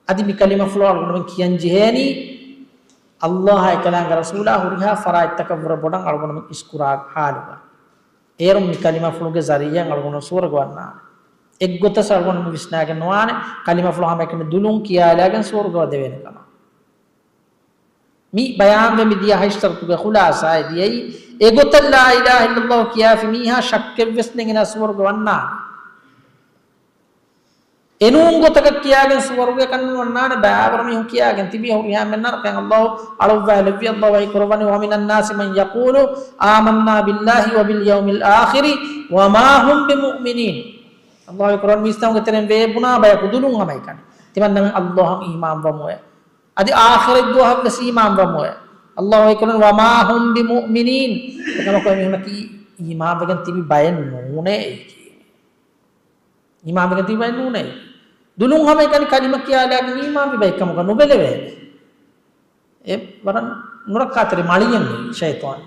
އަދި މި ކަލިމަފުޅު އަޅުގަނޑުމެން ކިޔަން ޖެހޭނީ، އައްލާހާ އެކަލާނގެ ރަސޫލާ ހުރިހާ ފަރާތްތަކަށްވުރެ ބޮޑަށް އަޅުގަނޑުމެން އިސްކުރާ ޙާލުގަ. އޭރުން މި ކަލިމަފުޅުގެ ޒަރީޢައިން އަޅުގަނޑު ސުވަރުގެ ވަންނާނެ. އެއްގޮތަސް އަޅުގަނޑު މި ވިސްނާގެން ނުވާނެ، ކަލިމަފުޅު ހަމައެކަނި ދުލުން ކިޔާލާގެން ސުވަރުގަ ވަދެވޭނެ ކަމަށް. މި ބަޔާންވެ މި ދިޔަ ހަތް ޝަރުޠުގެ ޚުލާޞާއެއް ދިޔައީ، އެގޮތަށް ލާ އިލާހަ އިއްލައްލާހު ކިޔާފި މީހާ ޝައްކެއްވެސް ނެތް އޭނާ ސުވަރުގެ ވަންނާނެ. އެނޫން ގޮތަކަށް ކިޔާގެން ސުވަރުގެ ކަން ނުވަންނާނެ. ބައިވަރު މީހުން ކިޔާގެން ތިބީ ހުރިހާ އެންމެން ނަރަކައިން. އައްލާހު އަޅުއްވާލެއްވި. އައްލާހު ވަޙީ ކުރައްވަނީ، "وَمِنَ النَّاسِ مَن يَقُولُ آمَنَّا بِاللَّهِ وَبِالْيَوْمِ الْآخِرِ وَمَا هُم بِمُؤْمِنِينَ." އައްލާހު ވަޙީ ކުރައްވަނީ މީސްތަކުންގެ ތެރެއިން ވޭ ބުނާ ބަޔަކު ދުލުން ހަމައެކަނި. ތިމަންނަމެން އައްލާހަށް އީމާން ވަމުއޭ. އަދި އާޚިރަތް ދުވަހަށްވެސް އީމާން ވަމުއޭ. އައްލާހު ވަޙީ ކުރައްވަނީ، "وَمَا هُم بِمُؤْمِنِينَ." އެކަމަކު އެމީހުންނަކީ އީމާންވެގެން ތިބި ބައެއް ނޫނޭ އެއީކީ. އީމާންވެގެން ތިބި ބައެއް ނޫނޭ. ދުލުން ހަމައެކަނި ކަލިމަ ކިޔާލާގެން އީމާންވި ބައެއް ކަމުގަ ނުބެލެވޭނެ. އެ ވަރަށް ނުރައްކާތެރި މަޅިއެއް ޝައިޠާން.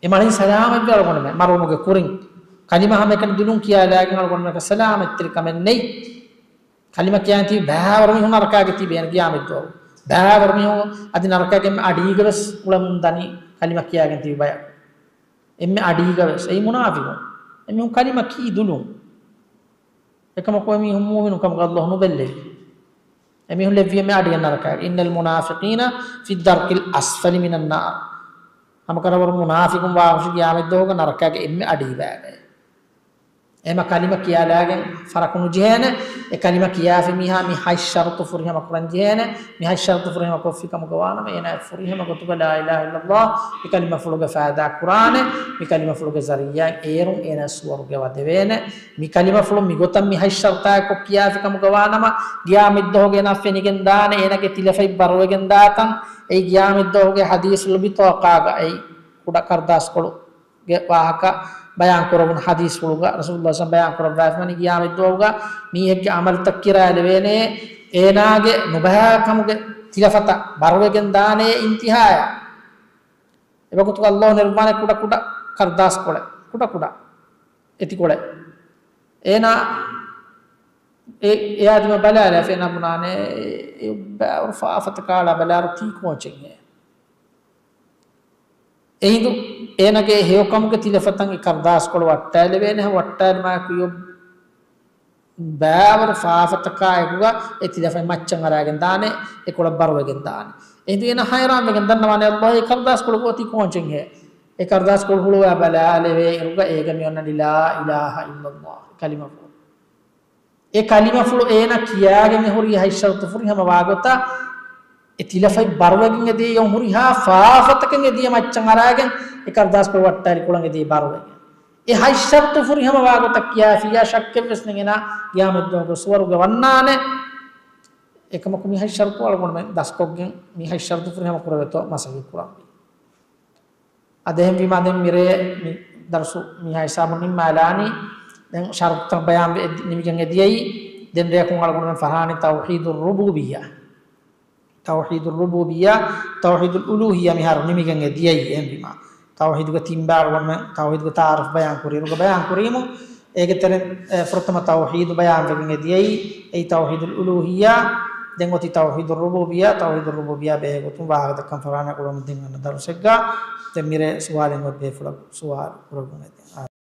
އެ މަޅިން ސަލާމަތްވެ އަޅުގަނޑުމެން މަރުވުމުގެ ކުރިން ކަލިމަ ހަމައެކަނި ދުލުން ކިޔާލާގެން އަޅުގަނޑުމެންނަކަށް ސަލާމަތްތެރިކަމެއް ނެތް. ކަލިމަ ކިޔާގެން ތިބި ބައިވަރު މީހުން ނަރަކާގެ ތިބޭނެ ގިޔާމަތްދުވަހު. ބައިވަރު މީހުން އަދި ނަރަކާގެ އެންމެ އަޑީގަވެސް އުޅެމުން ދަނީ ކަލިމަ ކިޔާގެން ތިބި ބަޔަކު. އެންމެ އަޑީގަވެސް. އެއީ މުނާފިޤުން. އެމީހުން ކަލިމަ ކީ ދުލުން. އެކަމަކު އެމީހުން މުއުމިނު ކަމުގަ އައްލާހު ނުބެއްލެވި. އެމީހުން ލެއްވި އެންމެ އަޑިއެއް ނަރަކާގެ. "إِنَّ الْمُنَافِقِينَ فِي الدَّرْكِ الْأَسْفَلِ مِنَ النَّارِ." ހަމަކަށަވަރުން މުނާފިޤުން ވާހުށި ގިޔާމަތްދުވަހުގަ ނަރަކާގެ އެންމެ އަޑީ ބައިގައި. އެހެމަ ކަލިމަ ކިޔާލާގެން ފަރަކު ނުޖެހޭނެ. އެ ކަލިމަ ކިޔާފި މީހާ މި ހަތް ޝަރުޠު ފުރިހަމަ ކުރަން ޖެހޭނެ. މި ހަތް ޝަރުޠު ފުރިހަމަ ކޮށްފި ކަމުގަ ވާނަމަ، އޭނާ ފުރިހަމަ ގޮތުގަ ލާ އިލާހަ އިއްލައްލާހު މި ކަލިމަފުޅުގެ ފައިދާ ކުރާނެ. މި ކަލިމަފުޅުގެ ޒަރީޢާއިން އޭރުން އޭނާ ސުވަރުގެ ވަދެވޭނެ. މި ކަލިމަފުޅު މިގޮތަށް މި ހަތް ޝަރުޠާއެއްކޮށް ކިޔާފި ކަމުގަ ވާނަމަ، ގިޔާމަތްދުވަހުގަ އޭނާ ފެނިގެން ދާނެ، އޭނާގެ ތިލަފަތް ބަރުވެގެން ދާތަން. އެއީ ގިޔާމަތްދުވަހުގެ ޙަދީޘުލް ބިޠާޤާގަ އެއީ ކުޑަ ކަރުދާސްކޮޅު ގެ ވާހަކަ ބަޔާން ކުރެވުނު ޙަދީޘްފުޅުގަ ރަސޫލުﷲ ޞައްލަﷲު ޢަލައިހި ވަސައްލަމަ ބަޔާން ކުރައްވާފަ ވަނީ ގިޔާމަތްދުވަހުގަ މީހެއްގެ ޢަމަލުތައް ކިރާލެވޭނެ، އޭނާގެ ނުބައިކަމުގެ ތިލަފަތަށް ބަރުވެގެން ދާނެ އިންތިހާޔަށް. އެވަގުތުގަ އައްލާހު ނެރުއްވާނެ ކުޑަ ކުޑަ ކަރުދާސްކޮޅެއް، ކުޑަ ކުޑަ އެތިކޮޅެއް. އޭނާ އެ، އެއާ ދިމަ ބަލާލާފަ އޭނާ ބުނާނެ، އެ ބައިވަރު ފާފަތަކާ އަޅާ ބަލާއިރު ތީ ކޯޗެއްހޭ. އެހިނދު އޭނާގެ ހެޔޮކަމުގެ ތިލަފަތަށް އެ ކަރުދާސްކޮޅު ވައްޓާލެވޭނެ، ވައްޓާލުމާއެކު އެ ބައިވަރު ފާފަތަކާ އެކުގަ އެ ތިލަފަތް މައްޗަށް އަރާގެން ދާނެ، އެ ކޮޅަށް ބަރުވެގެން ދާނެ. އެހިނދު އޭނާ ހައިރާންވެގެން ދަންނަވާނެ، އައްލާހު އެ ކަރުދާސްކޮޅު އޮތީ ކޯޗެއްހޭ. އެ ކަރުދާސްކޮޅު ހުޅުވާ ބަލާލެވޭ އިރުގަ އޭގަ މި އޮންނަނީ ލާ އިލާހަ އިއްލައްލާހު ކަލިމަފުޅު. އެ ކަލިމަފުޅު އޭނަ ކިޔާގެން އެ ހުރީ ހަތް ޝަރުޠު ފުރިހަމަ ވާގޮތަށް، އެ ތިލަފަތް ބަރުވެގެން އެ ދިޔަ އޮން ހުރިހާ ފާފަތަކެއް އެ ދިޔަ މައްޗަށް އަރާގެން، އެ ކަރުދާސްކޮޅު ވައްޓާލި ކުޅަން އެ ދިޔަ ބަރުވެގެން. އެ ހަތް ޝަރުޠު ފުރިހަމަ ވާގޮތަށް ކިޔާފިއްޔާ ޝައްކެއްވެސް ނެތް އޭނާ ގިޔާމަތްދުވަހުގަ ސުވަރުގެ ވަންނާނެ. އެކަމަކު މި ހަތް ޝަރުޠު އަޅުގަނޑުމެން ދަސްކޮށްގެން މި ހަތް ޝަރުޠު ފުރިހަމަ ކުރެވޭތޯ މަސައްކަތް ކުރަންވީ. އަދި އެހެންވީމާ ދެން މިރޭ މި ދަރުސު މިހާ ހިސާބުން ނިންމާލާނީ. ދެން ޝަރުޠުތައް ބަޔާންވެ އެދި-، ނިމިގެން އެދިޔައީ. ދެން ރެޔަކުން އަޅުގަނޑުމެން ފަށާނީ ތައުޙީދު ރުބޫބިއްޔާ. ތައުޙީދު ރުބޫބިއްޔާ، ތައުޙީދު އުލޫހިއްޔާ މިހާރު ނިމިގެން އެދިޔައީ. އެހެންވީމާ ތައުޙީދުގެ ތިން ބާރު އަޅުގަނޑުމެން ތައުޙީދުގެ ތަޢާރުފް ބަޔާން ކުރިއިރުގަ ބަޔާން ކުރީމު، އޭގެ ތެރެއިން، އެ، ފުރަތަމަ ތައުޙީދު ބަޔާންވެގެން އެދިޔައީ، އެއީ ތައުޙީދުލް އުލޫހިއްޔާ، ދެން އޮތީ ތައުޙީދު ރުބޫބިއްޔާ، ތައުޙީދު ރުބޫބިއްޔާ ބެހޭގޮތުން ވާހަކަދައްކަން ފަށާނެ އަޅުގަނޑު ދެން އަންނަ ދަރުސެއްގަ. ދެން މިރޭ ސުވާލެއް އޮތް ބޭފުޅަކު ސުވާލު ކުރައްވުން އެދެން.